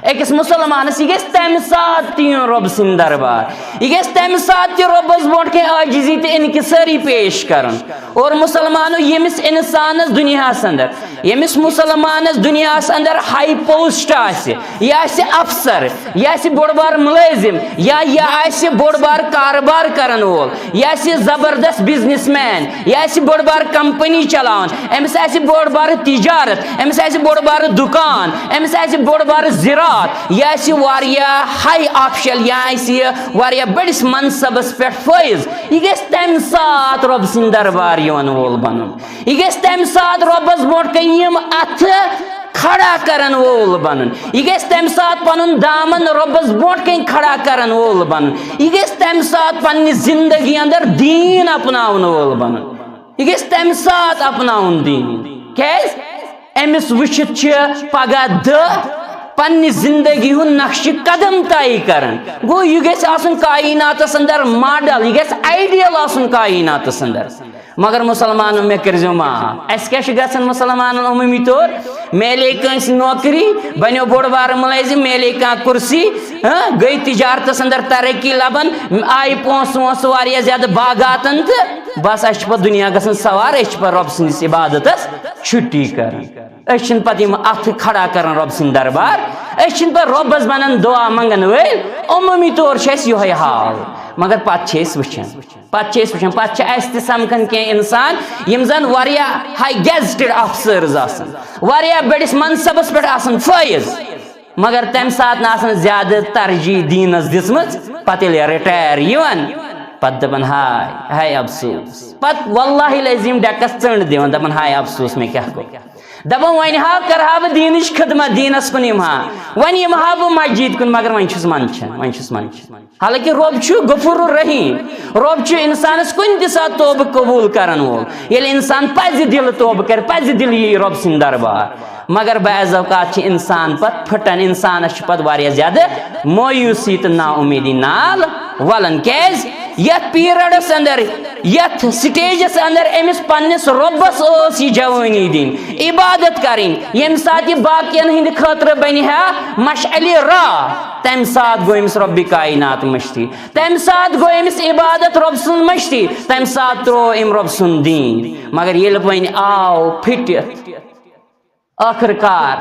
أکِس مسلمانس، یہِ گژھِ تمہِ ساتہٕ تہِ یُن رۄب سٕنٛدِ دربار۔ یہِ گژھِ تمہِ ساتہٕ تہِ رۄبس برونٛٹھ کنہِ عٲجزی تہٕ انکسٲری پیش کرُن۔ اور مسلمانو، ییٚمِس انسانس دُنیاہس اندر، ییٚمِس مسلمانس دُنیاہس اندر ہاے پوسٹ آسہِ، یہِ آسہِ افسر، یہِ آسہِ بوٚڑ بار مُلٲزِم، یا یہِ آسہِ بوٚڑ بار کارٕبار کرن وول، یہِ آسہِ زبردست بزنس مین، یہِ آسہِ بوٚڑ بار کمپنی چلاوان، أمِس آسہِ بوٚڑ بار تجارت، أمِس آسہِ بوٚڑ بار دُکان، أمِس آسہِ بوٚڑ بار زِراعت، یہِ آسہِ واریاہ ہاے آفشل، یا آسہِ یہِ واریاہ بٔڑِس منصبس پٮ۪ٹھ فٲیِض، یہِ گژھِ تمہِ ساتہٕ رۄب سٕنٛدِ دربار یِوان وول بنُن۔ یہِ گژھِ تمہِ ساتہٕ رۄبس برونٛٹھ کنہِ یِم اتھٕ کھڑا کرن وول بنُن۔ یہِ گژھِ تمہِ ساتہٕ پنُن دامن رۄبس برونٛٹھ کنہِ کھڑا کرن وول بنُن۔ یہِ گژھِ تمہِ ساتہٕ پننہِ زندگی اندر دیٖن اپناون وول بنُن۔ یہِ گژھِ تمہِ ساتہٕ اپناوُن دیٖن۔ کیازِ؟ أمِس وٕچھِتھ چھِ پگاہ دہ پننہِ زندگی ہُنٛد نقشہِ قدم طے کران۔ گوٚو، یہِ گژھِ آسُن کائناتس اندر ماڈل، یہِ گژھِ آئیڈیل آسُن کائناتس اندر۔ مگر مسلمانو، مےٚ کٔرۍزیو معاف، اَسہِ کیٛاہ چھُ گژھان مسلمانن عموٗمی طور؟ میلے کٲنٛسہِ نوکری، بنیو بوٚڑ بارٕ مُلٲزِم، میلے کانٛہہ کُرسی، ہاں، گٔے تجارتس اندر ترقی لبن، آیہِ پونٛسہٕ وونٛسہٕ واریاہ زیادٕ باغاتن تہٕ بس، اَسہِ چھِ پتہٕ دُنیا گژھان سوار، أسۍ چھِ پتہٕ رۄب سٕنٛدِس عبادتس چھُٹی کران۔ أسۍ چھِنہٕ پتہٕ یِم اَتھٕ کھڑا کران رۄب سٕنٛدِ دربار، أسۍ چھِنہٕ پتہٕ رۄبس بنان دُعا منٛگن وٲلۍ۔ عموٗمی طور چھُ اَسہِ یِہوٚے حال، مگر پتہٕ چھِ أسۍ وٕچھان، پتہٕ چھِ أسۍ وٕچھان، پتہٕ چھِ اَسہِ تہِ سمکھان کینٛہہ انسان یِم زن واریاہ ہاے گیزٹڈ آفسرز آسان، واریاہ بٔڑِس منصبس پٮ۪ٹھ آسان فٲیض، مگر تمہِ ساتہٕ نہٕ آسان زیادٕ ترجیح دیٖنس دِژمٕژ۔ پتہٕ ییٚلہِ رِٹایر یِوان، پتہٕ دپان، ہاے ہاے افسوس۔ پتہٕ واللہ العظیم ڈیکس ژٔنڈ دِوان، دپان، ہاے افسوس، مےٚ کیٛاہ گوٚو؟ دپان، وۄنۍ ہا کرٕ ہا بہٕ دیٖنٕچ خدمت، دیٖنس کُن یِمہٕ ہا، وۄنۍ یِمہٕ ہا بہٕ مسجد کُن، مگر وۄنۍ چھُس منٛدچھان، وۄنۍ چھُس منٛدچھان۔ حالانکہ رۄب چھُ غفور الرحیم، رۄب چھُ انسانس کُنہِ تہِ ساتہٕ توبہٕ قبول کرن وول۔ ییٚلہِ انسان پزِ دِلہٕ توبہٕ کرِ، پزِ دِلہٕ یی رۄب سٕنٛدِ دربار۔ مگر بعض اوقات چھِ انسان پتہٕ پھٹان، انسانس چھِ پتہٕ واریاہ زیادٕ مایوسی تہٕ نا امیدی نال ولان۔ کیازِ؟ یتھ پیریڈس اندر، یتھ سٹیجس اندر أمِس پننِس رۄبس ٲس یہِ جوٲنی دِنۍ، عبادت کرٕنۍ، ییٚمہِ ساتہٕ یہِ باقین ہٕنٛدِ خٲطرٕ بنہِ ہا مشعلِ راہ، تمہِ ساتہٕ گوٚو أمِس رۄبِ کائنات مٔشتٕے، تمہِ ساتہٕ گوٚو أمِس عبادت رۄب سٕنٛز مٔشتٕے، تمہِ ساتہٕ ترٛوو أمۍ رۄب سُنٛد دیٖن۔ مگر ییٚلہِ وۄنۍ آو پھٹِتھ، ٲخٕر کار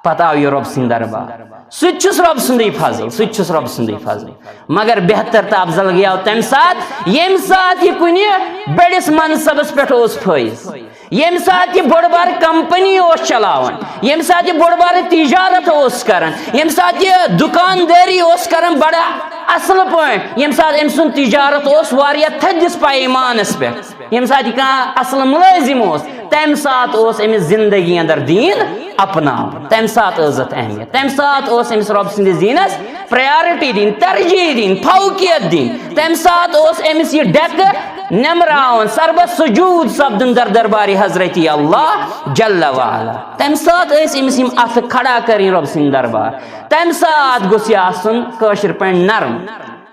پتہٕ آو یہِ رۄب سٕنٛدِ دربار۔ سُہ تہِ چھُس رۄب سُنٛدٕے فضل، سُہ تہِ چھُس رۄب سُنٛدٕے فضل۔ مگر بہتر تہٕ افضل گٔیاو تمہِ ساتہٕ، ییٚمہِ ساتہٕ یہِ کُنہِ بٔڑِس منصبس پٮ۪ٹھ اوس فٲیض، ییٚمہِ ساتہٕ یہِ بٔڑ بار کمپنی اوس چلاوان، ییٚمہِ ساتہٕ یہِ بٔڑ بار تجارت اوس کران، ییٚمہِ ساتہٕ یہِ دُکاندٲری اوس کران بڑٕ اصل پٲٹھۍ، ییٚمہِ ساتہٕ أمۍ سُنٛد تجارت اوس واریاہ تھٔدِس پیمانس پٮ۪ٹھ، ییٚمہِ ساتہٕ یہِ کانٛہہ اصل مُلٲزِم اوس، تمہِ ساتہٕ اوس أمِس زندگی اندر دیٖن اپناوُن، تمہِ ساتہٕ ٲس اتھ اہمیت، تمہِ ساتہٕ اوس أمِس رۄب سٕنٛدِس دیٖنس پرایورٹی دِنۍ، ترجیح دِنۍ، فوقیت دِنۍ۔ تمہِ ساتہٕ اوس أمِس یہِ ڈیکہٕ نمراوُن، سربت سجود سپدُن در دربارِ حضرت اللہ جل وعلا۔ تمہِ ساتہٕ ٲسۍ أمِس یِم اتھٕ کھڑا کرٕنۍ رۄب سٕنٛدِ دربار۔ تمہِ ساتہٕ گوٚژھ یہِ آسُن کٲشِر پٲٹھۍ نرم،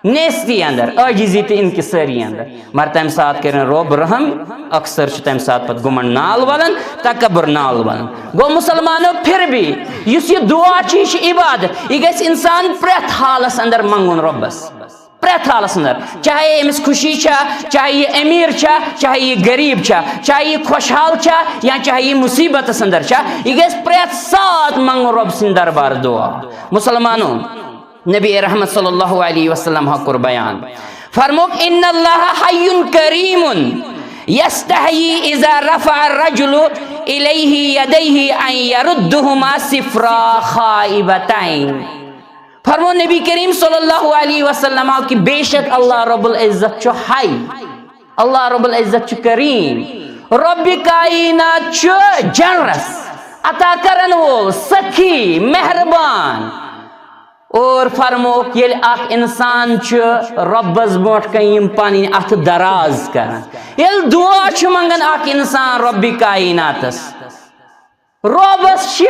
نیستی اندر، عاجزی تہٕ انکسٲری اندر۔ مگر تمہِ ساتہٕ کرن رۄب رحم، اکثر چھُ تمہِ ساتہٕ پتہٕ گُمنڈ نال ولان، تکبر نال ولان۔ گوٚو مسلمانو، پھر بھی یُس یہِ دعا چھُ، یہِ چھُ عبادت۔ یہِ گژھِ انسان پرٛٮ۪تھ حالس اندر منٛگُن رۄبس، پرٛٮ۪تھ حالس اندر، چاہے أمِس خوشی چھا، چاہے یہِ امیر چھا، چاہے یہِ غریب چھا، چاہے یہِ خۄشحال چھا یا چاہے یہِ مصیبتس اندر چھا، یہِ گژھِ پرٛٮ۪تھ ساتہٕ منٛگُن رۄب سٕنٛدِ دربار دعا۔ مسلمانو، نبی رحمت صلی اللہ علیہ وسلم ہا کوٚر بیان، فرموک، ان اللہ حی کریم یستحیی اذا رفع الرجل الیہ یدیہ ان یردہما صفرا خائبتین۔ فرمو نبی کریم صلی اللہ علیہ وسلم کہ بے شک اللہ رب العزت چھُ حی، اللہ رب العزت چھُ کریم، رب کائنات چھُ جنرس، عطا کرن وول، سخی، مہربان۔ اور فرموک، ییٚلہِ اکھ انسان چھُ رۄبس برونٛٹھ کنہِ یِم پنٕنۍ اتھٕ دراز کران، ییٚلہِ دعا چھُ منٛگان اکھ انسان رۄبِ کائناتس، رۄبس چھِ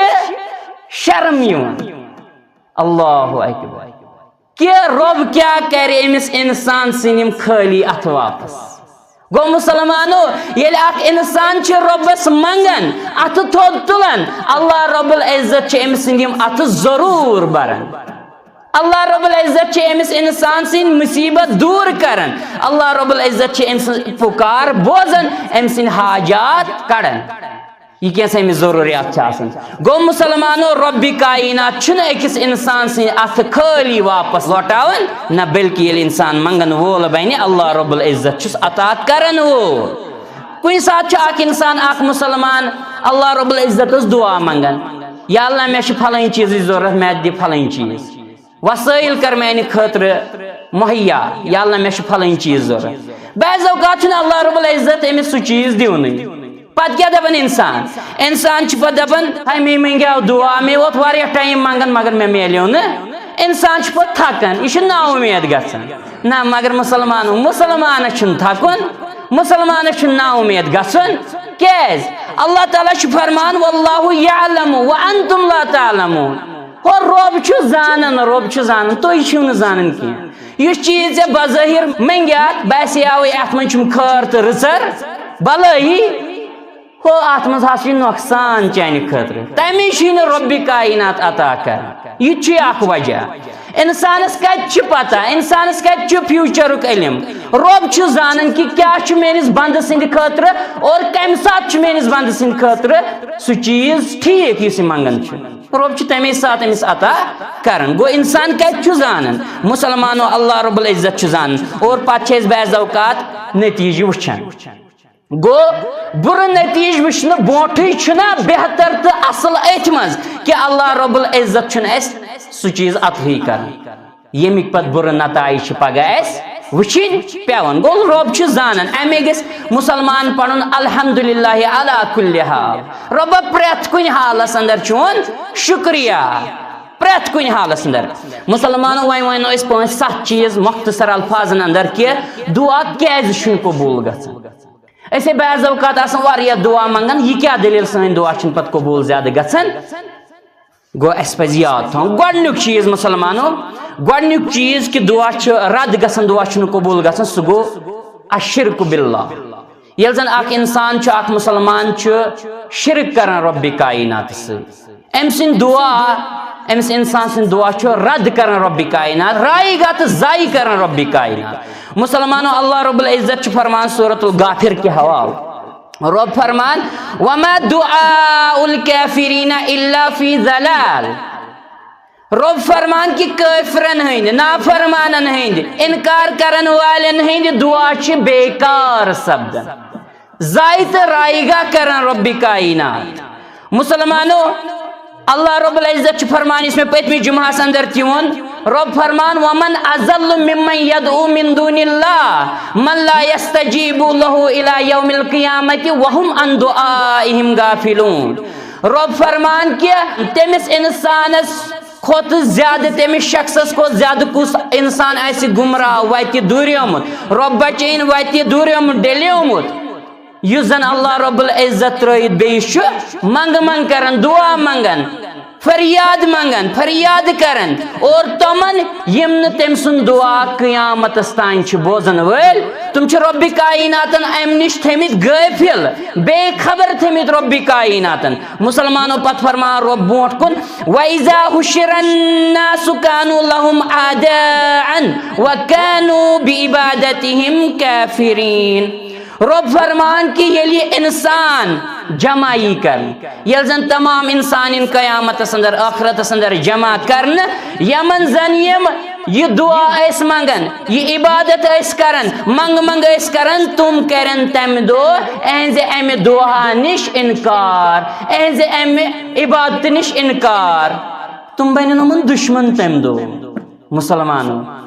شرم یِوان۔ اللہ اکبر۔ کہ رۄب کیٛاہ کرِ أمِس انسان سٕنٛدۍ یِم خٲلی اتھٕ واپس؟ گوٚو مسلمانو، ییٚلہِ اکھ انسان چھُ رۄبس منٛگان، اتھٕ تھوٚد تُلان، اللہ رب العزت چھِ أمۍ سٕنٛدۍ یِم اتھٕ ضروٗر بران۔ اللہ رب العزت چھِ أمِس انسان سٕنٛدۍ مصیبت دوٗر کران۔ اللہ رب العزت چھِ أمۍ سٕنٛز پُکار بوزان، أمۍ سٕنٛدۍ حاجات کڑان۔ یہِ کینٛژھا أمِس ضروٗریات چھِ آسان۔ گوٚو مسلمانو، رۄبِ کائنات چھُنہٕ أکِس انسان سٕنٛدِ اتھٕ خٲلی واپس لوٹاوان، نہ بلکہِ ییٚلہِ انسان منٛگن وول بنہِ، اللہ رب العزت چھُس عطا کرن وول۔ کُنہِ ساتہٕ چھُ اکھ انسان، اکھ مسلمان، اللہ رب العزتس دعا منٛگان، یا اللہ، مےٚ چھِ پھلٲنۍ چیٖزٕچ ضروٗرت، مےٚ دِ پھلٲنۍ چیٖز، وسٲیِل کر میانہِ خٲطرٕ مہیا، یا اللہ، مےٚ چھُ پھلٲنۍ چیٖز ضروٗرت۔ بعض اوقات چھُنہٕ اللہ رب العزت أمِس سُہ چیٖز دِونٕے۔ پتہٕ کیٛاہ دپان انسان؟ انسان چھُ پتہٕ دپان، "ہے، مےٚ منٛگیو دعا، مےٚ ووت واریاہ ٹایم منٛگان، مگر مےٚ میلیو نہٕ۔" انسان چھُ پتہٕ تھکان، یہِ چھُ نا اُمید گژھان۔ نہ، مگر مسلمانو، مسلمانس چھُنہٕ تھکُن، مسلمانس چھُنہٕ نا اُمید گژھُن۔ کیٛازِ؟ اللہ تعالیٰ چھُ فرمان، "واللہ یعلم وانتم لا تعلمون۔" ہو، رۄب چھُ زانان، رۄب چھُ زانان، تُہۍ چھِو نہٕ زانان کینٛہہ۔ یُس چیٖز ژےٚ بظٲہِر منٛگیاتھ، باسیاوٕے اَتھ منٛز چھُم خٲر تہٕ رٕژر، بلٲیی، ہو، اَتھ منٛز ہسا چھُ نۄقصان چانہِ خٲطرٕ۔ تَمے چھُے نہٕ رۄبِ کاینات عطا کران۔ یہِ تہِ چھُے اکھ وجہ۔ اِنسانَس کَتہِ چھِ پتہ، اِنسانَس کَتہِ چھُ فیوچرُک علم؟ رۄب چھُ زانان کہِ کیٛاہ چھُ میٲنِس بندٕ سٕنٛدِ خٲطرٕ اور کَمہِ ساتہٕ چھُ میٲنِس بندٕ سٕنٛدِ خٲطرٕ سُہ چیٖز ٹھیٖک یُس یہِ منٛگان چھُ۔ رۄب چھُ تَمے ساتہٕ أمِس عطا کران۔ گوٚو، اِنسان کَتہِ چھُ زانان؟ مسلمانو، اللہ رب العزت چھُ زانان۔ اور پتہٕ چھِ أسۍ بعض اوقات نتیٖجہٕ وٕچھان۔ گوٚو، بُرٕ نتیٖجہٕ وٕچھنہٕ برونٛٹھٕے چھُنہ بہتر تہٕ اصل أتھۍ منٛز کہِ اللہ رب العزت چھُنہٕ اَسہِ سُہ چیٖز عطہٕے کران، ییٚمِکۍ پتہٕ بُرٕ نتائج چھِ پگاہ اَسہِ وٕچھِنۍ پٮ۪وان۔ گوٚو، رۄب چھُ زانان، اَمے گژھِ مسلمان پرُن الحمدللہ علی کل حال۔ رۄبہ، پرٛٮ۪تھ کُنہِ حالس اندر چون شُکریہ، پرٛٮ۪تھ کُنہِ حالس اندر۔ مسلمانو، وۄنۍ ونو أسۍ پانٛژھ ستھ چیٖز مختصر الفاظن اندر کہِ دعا کیٛازِ چھُنہٕ قبوٗل گژھان۔ أسۍ ہے بعض اوقات آسان واریاہ دعا منٛگان، یہِ کیٛاہ دٔلیٖل سٲنۍ دعا چھِنہٕ پتہٕ قبوٗل زیادٕ گژھان؟ گوٚو، اَسہِ پَزِ یاد تھاوُن، گۄڈٕنیُک چیٖز مسلمانو، گۄڈٕنیُک چیٖز کہِ دعا چھُ رد گژھان، دعا چھُنہٕ قبوٗل گژھان، سُہ گوٚو الشرک باللہ۔ ییٚلہِ زن اکھ انسان چھُ، اکھ مسلمان چھُ شرک کران رۄبِ کایناتس سۭتۍ، أمۍ سٕنٛدۍ دعا، أمِس انسان سٕنٛدۍ دعا چھُ رد کران رۄبِ کاینات، رایگاہ تہٕ ضایع کران رۄبِ کاینات۔ مسلمانو، اللہ رب العزت چھُ فرمان سورۃ الغافر کہِ حوالہٕ، رۄب فرمان، "وما دعاء الکافرین الا فی ضلال۔" رۄب فرمان کہِ کٲفرن ہٕنٛدۍ، نافرمانن ہٕنٛدۍ، انکار کرن والٮ۪ن ہٕنٛدۍ دعا چھِ بیکار سپدان، ضایع تہٕ رایگاہ کران رۄبِ کاینات۔ مسلمانو، اللہ رب العزت چھُ فرمان، یُس مےٚ پٔتمہِ جمعہس اندر تہِ ووٚن، رۄب فرمان، "ومن اضل ممن یدعو من دون اللہ من لا یستجیب لہ الی یوم القیامۃ وهم عن دعائهم غافلون۔" رۄب فرمان کہِ تٔمِس انسانس کھۄتہٕ زیادٕ، تٔمِس شخصس کھۄتہٕ زیادٕ کُس انسان آسہِ گمراہ، وتہِ دوٗریومُت، رۄب بچٲیِن، وتہِ دوٗریومُت، ڈیلیومُت، یُس زن اللہ رب العزت ترٲیِتھ بیٚیِس چھُ منٛگہٕ منٛگ کران، دعا منٛگان، فریاد منٛگان، فریاد کران، اور تِمن یِم نہٕ تٔمۍ سُنٛد دعا قیامتس تام چھِ بوزن وٲلۍ، تِم چھِ رۄبِ کایناتن امہِ نِش تھٲمٕتۍ غٲفِل، بے خبر تھٲمٕتۍ رۄبِ کایناتن۔ مسلمانو، پتہٕ فرمان رۄب برونٛٹھ کُن، "وَإِذَا حُشِرَ النَّاسُ كَانُوا لَهُمْ أَعْدَاءً وَكَانُوا بِعِبَادَتِهِمْ كَافِرِينَ۔" رۄب فرمان کہِ ییٚلہِ یہِ انسان جمع یی کرنہٕ، ییٚلہِ زن تمام انسان یِن قیامتس اندر، ٲخرتس اندر جمع کرنہٕ، یمن زن یِم یہِ دعا ٲسۍ منٛگان، یہِ عبادت ٲسۍ کران، منٛگہٕ منٛگہٕ ٲسۍ کران، تِم کرن تمہِ دۄہ اہنزِ امہِ دعا نِش انکار، اہنزِ امہِ عبادتہٕ نِش انکار۔ تِم بنن یِمن دشمن تمہِ دۄہ۔ مسلمانو،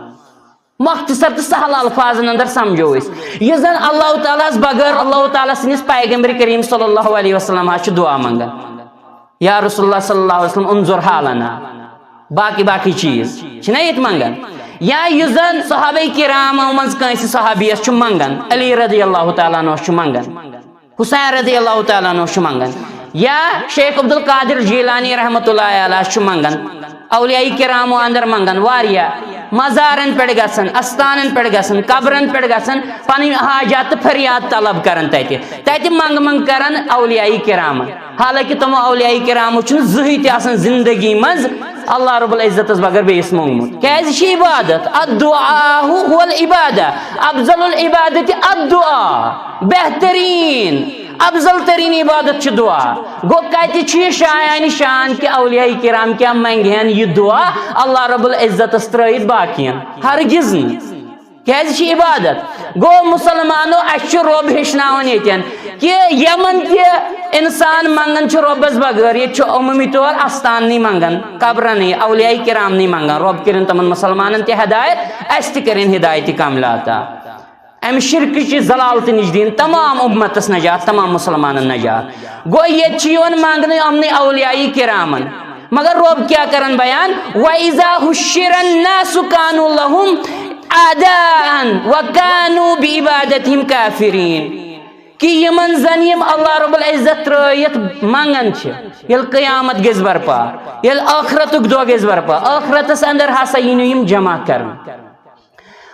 مختصر تہٕ سہل الفاظن اندر سمجھو أسۍ، یُس زن اللہ تعالیٰ ہس بغٲر اللہ تعالیٰ سٕنٛدِس پیغمبر کریم صلی اللہ علیہ وسلم ہس چھُ دعا منٛگان، "یا رسول اللہ صلی اللہ علیہ وسلم، انظر حالنا"، باقی باقی چیٖز چھِنہ ییٚتہِ منٛگان۔ یا یُس زن صحابہ کرامو منٛز کٲنٛسہِ صحابیس چھُ منٛگان، علی رضی اللہ تعالیٰ عنہ چھُ منٛگان، حسین رضی اللہ تعالیٰ عنہ چھُ منٛگان، یا شیخ عبدالقادر جیلانی رحمۃ اللہ علیہ چھُ منٛگان، اولیاء کرامو اندر منٛگان واریاہ، مزارن پٮ۪ٹھ گژھان، استانن پٮ۪ٹھ گژھان، قبرن پٮ۪ٹھ گژھان، پنٕنۍ حاجات تہٕ فریاد طلب کران تتہِ، تتہِ منٛگہٕ منٛگہٕ کران اولیاء کرامن۔ حالانکہ تِمو اولیاء کرامو چھُنہٕ زٕہٕے تہِ آسان زندگی منٛز اللہ رب العزتس بغٲر بیٚیِس موٚنگمُت۔ کیازِ چھِ عبادت؟ الدعاء هو العبادة، افضل العبادة الدعاء، بہتریٖن، افضل تریٖن عبادت چھِ دعا۔ گوٚو، کتہِ چھُ یہِ شایان شان کہِ اولیاء کرام کیٛاہ منٛگہِ ہن یہِ دعا اللہ رب العزتس ترٲیِتھ باقین؟ ہرگز نہٕ۔ کیازِ چھِ عبادت؟ گوٚو مسلمانو، اَسہِ چھُ رۄب ہیٚچھناوان ییٚتٮ۪ن کہِ یمن تہِ انسان منٛگان چھُ رۄبس بغٲر، ییٚتہِ چھُ عموٗمی طور استاننٕے منٛگان، قبرنٕے، اولیاء کرامنٕے منٛگان، رۄب کٔرِن تِمن مسلمانن تہِ ہدایت، اَسہِ تہِ کٔرِن ہدایت کاملہ عطا۔ امہِ شرکٕچہِ ضلالتہٕ نِش دِن تمام امتس نجات، تمام مسلمانن نجات۔ گوٚو ییٚتہِ چھِ یِوان منٛگنہٕ یِمنٕے اولیاء کرامن۔ مگر رۄب کیٛاہ کران بیان؟ "وَإِذَا حُشِّرَ النَّاسُ كَانُوا لَهُمْ أَعْدَاءً وَكَانُوا بِعِبَادَتِهِمْ كَافِرِينَ"۔ کہ یِمن زن یِم اللہ رب العزت ترٲیِتھ منٛگان چھِ، ییٚلہِ قیامت گژھِ برپا، ییٚلہِ ٲخرتُک دۄہ گژھِ برپا، ٲخرتس اندر ہسا یِنو یِم جمع کرنہٕ۔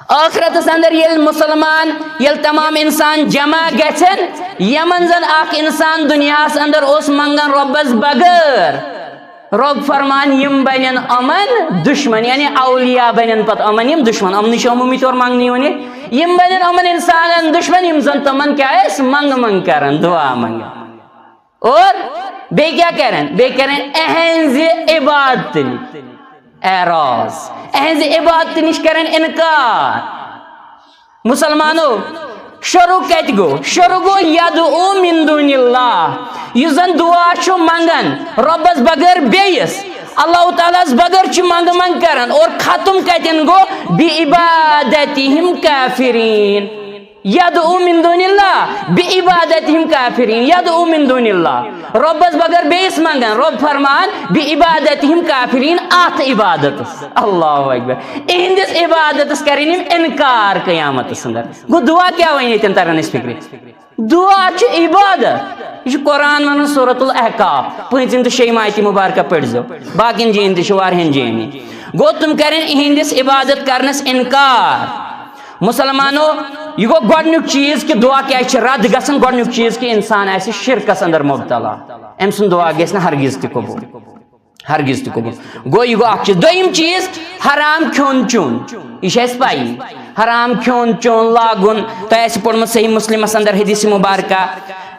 ٲخرتس اندر ییٚلہِ مسلمان، ییٚلہِ تمام انسان جمع گژھن، یمن زن اکھ انسان دنیاہس اندر اوس منگان رۄبس بغٲر، رۄب فرمان، یِم بنن یِمن دشمن، یعنی اولیاء بنن پتہٕ یِمن یِم دشمن، یِمنٕے چھِ عموٗمی طور منگنہٕ یِوان یہِ۔ یِم بنن یِمن انسانن دشمن، یِم زن تِمن کیٛاہ ٲسۍ منگہٕ منگہٕ کران، دعا منگان۔ اور بیٚیہِ کیٛاہ کرن؟ بیٚیہِ کرن اہنزِ عبادتہٕ نِش اعراض، اہنزِ عبادتہٕ نِش کرن انکار۔ مسلمانو، شروع کتہِ گوٚو؟ شروع گوٚو "یدعو من دون اللہ"، یُس زن دعا چھُ منگان رۄبس بغٲر بیٚیِس، اللہ تعالیٰ ہس بغٲر چھُ منگہٕ منگہٕ کران، اور ختم کتٮ۪ن گوٚو؟ "بعبادتہم کافرین"۔ یدعو من دون اللہ بعبادتہم کافرین، یدعو من دون اللہ، رۄبس بغٲر بیٚیِس منگان، رۄب فرمان، "بعبادتہم کافرین"، اتھ عبادتس۔ اللہ اکبر۔ اہندس عبادتس کرن یِم انکار قیامتس اندر۔ گوٚو دعا کیٛاہ وۄنۍ ییٚتٮ۪ن تران أسۍ فکرِ؟ دعا چھُ عبادت۔ یہِ چھُ قرآن ونان سورۃ الاحقاف، پٲنٛژِم تہٕ شیٚیِم آیتِ مبارکہ پٔرۍزیو۔ باقین جاین تہِ چھُ، واریاہن جاین تہِ۔ گوٚو تِم کرن اِہِنٛدِس عبادت کرنس انکار۔ مسلمانو، یہِ گوٚو گۄڈنیُک چیٖز کہِ دعا کیٛازِ چھِ رد گژھان؟ گۄڈنیُک چیٖز کہِ انسان آسہِ شرکس اندر مبتلا، أمۍ سُنٛد دعا گژھِ نہٕ ہرگز تہِ قبول۔ ہرگز تہِ قبول۔ گوٚو، یہِ گوٚو اکھ چیٖز۔ دوٚیِم چیٖز، حرام کھیوٚن چیوٚن۔ یہِ چھِ اَسہِ پَیی۔ حرام کھیوٚن چیوٚن لاگُن۔ تۄہہِ آسہِ پوٚرمُت صحیح مسلمس اندر حدیث مبارکہ۔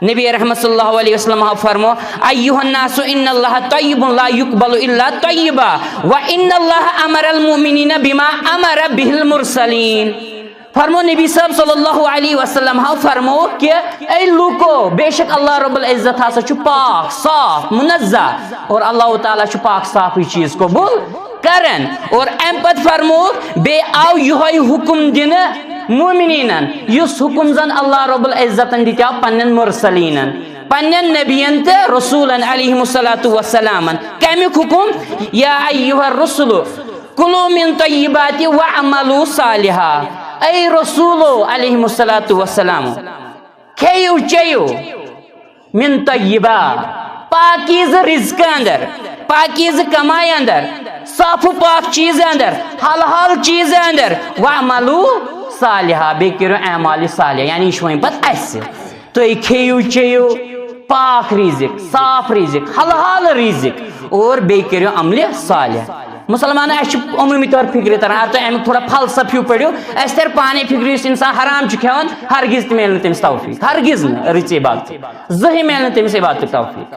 نبی رحمت صلی اللہ علیہ وسلم ہاو فرمو، "ایھا الناس ان اللہ طیب لا یقبل الا طیبا، و ان اللہ امر المؤمنین بما امر بہ المرسلین۔" فرمو نبی صاحب صلی اللہ علیہ وسلم ہاو فرمو کہ، "اے لوکو، بے شک اللہ رب العزت ہسا چھُ پاک، صاف، منزہ، اور اللہ تعالیٰ چھُ پاک صافٕے چیٖز قبول کران۔" اور امہِ پتہٕ فرمو، بیٚیہِ آو یِہوٚے حُکم دِنہٕ مومنیٖنن، یُس حُکم زن اللہ رب العزتن دِتیو پننٮ۪ن مرسلیٖنن، پننٮ۪ن نبیَن تہٕ رسوٗلن علیہم الصلوۃ والسلامن۔ کمیُک حُکم؟ یا ایھا الرسل کلوا من طیبات واعملوا صالحا۔ اے رسولو علیہم الصلوۃ والسلام، کھیِو چیِو من طیبہ، پاکیزٕ رزقہٕ اندر، پاکیزٕ کمایہِ اندر، صاف و پاک چیٖزٕ اندر، حلال چیٖزٕ اندر، واعملوا صالحا، بیٚیہِ کٔرِو اعمالِ صالح، یعنی یہِ چھُ وۄنۍ پتہٕ اَسہِ۔ تُہۍ کھیٚیِو چیٚیِو پاک رِزِق، صاف رِزِق، حلال رِزِق، اور بیٚیہِ کٔرِو عملِ صالح۔ مسلمانو، اَسہِ چھُ عموٗمی طور فِکرِ تران، اگر تُہۍ اَمیُک تھوڑا فلسفہٕ ہیوٗ پٔرِو، اَسہِ تَرِ پانے فِکرِ، یُس اِنسان حرام چھُ کھٮ۪وان، ہرگز تہِ میلہِ نہٕ تٔمِس توفیٖق، ہرگز نہٕ رٕژ عبادت، زٕہٕے میلہِ نہٕ تٔمِس عبادتُک توفیٖق۔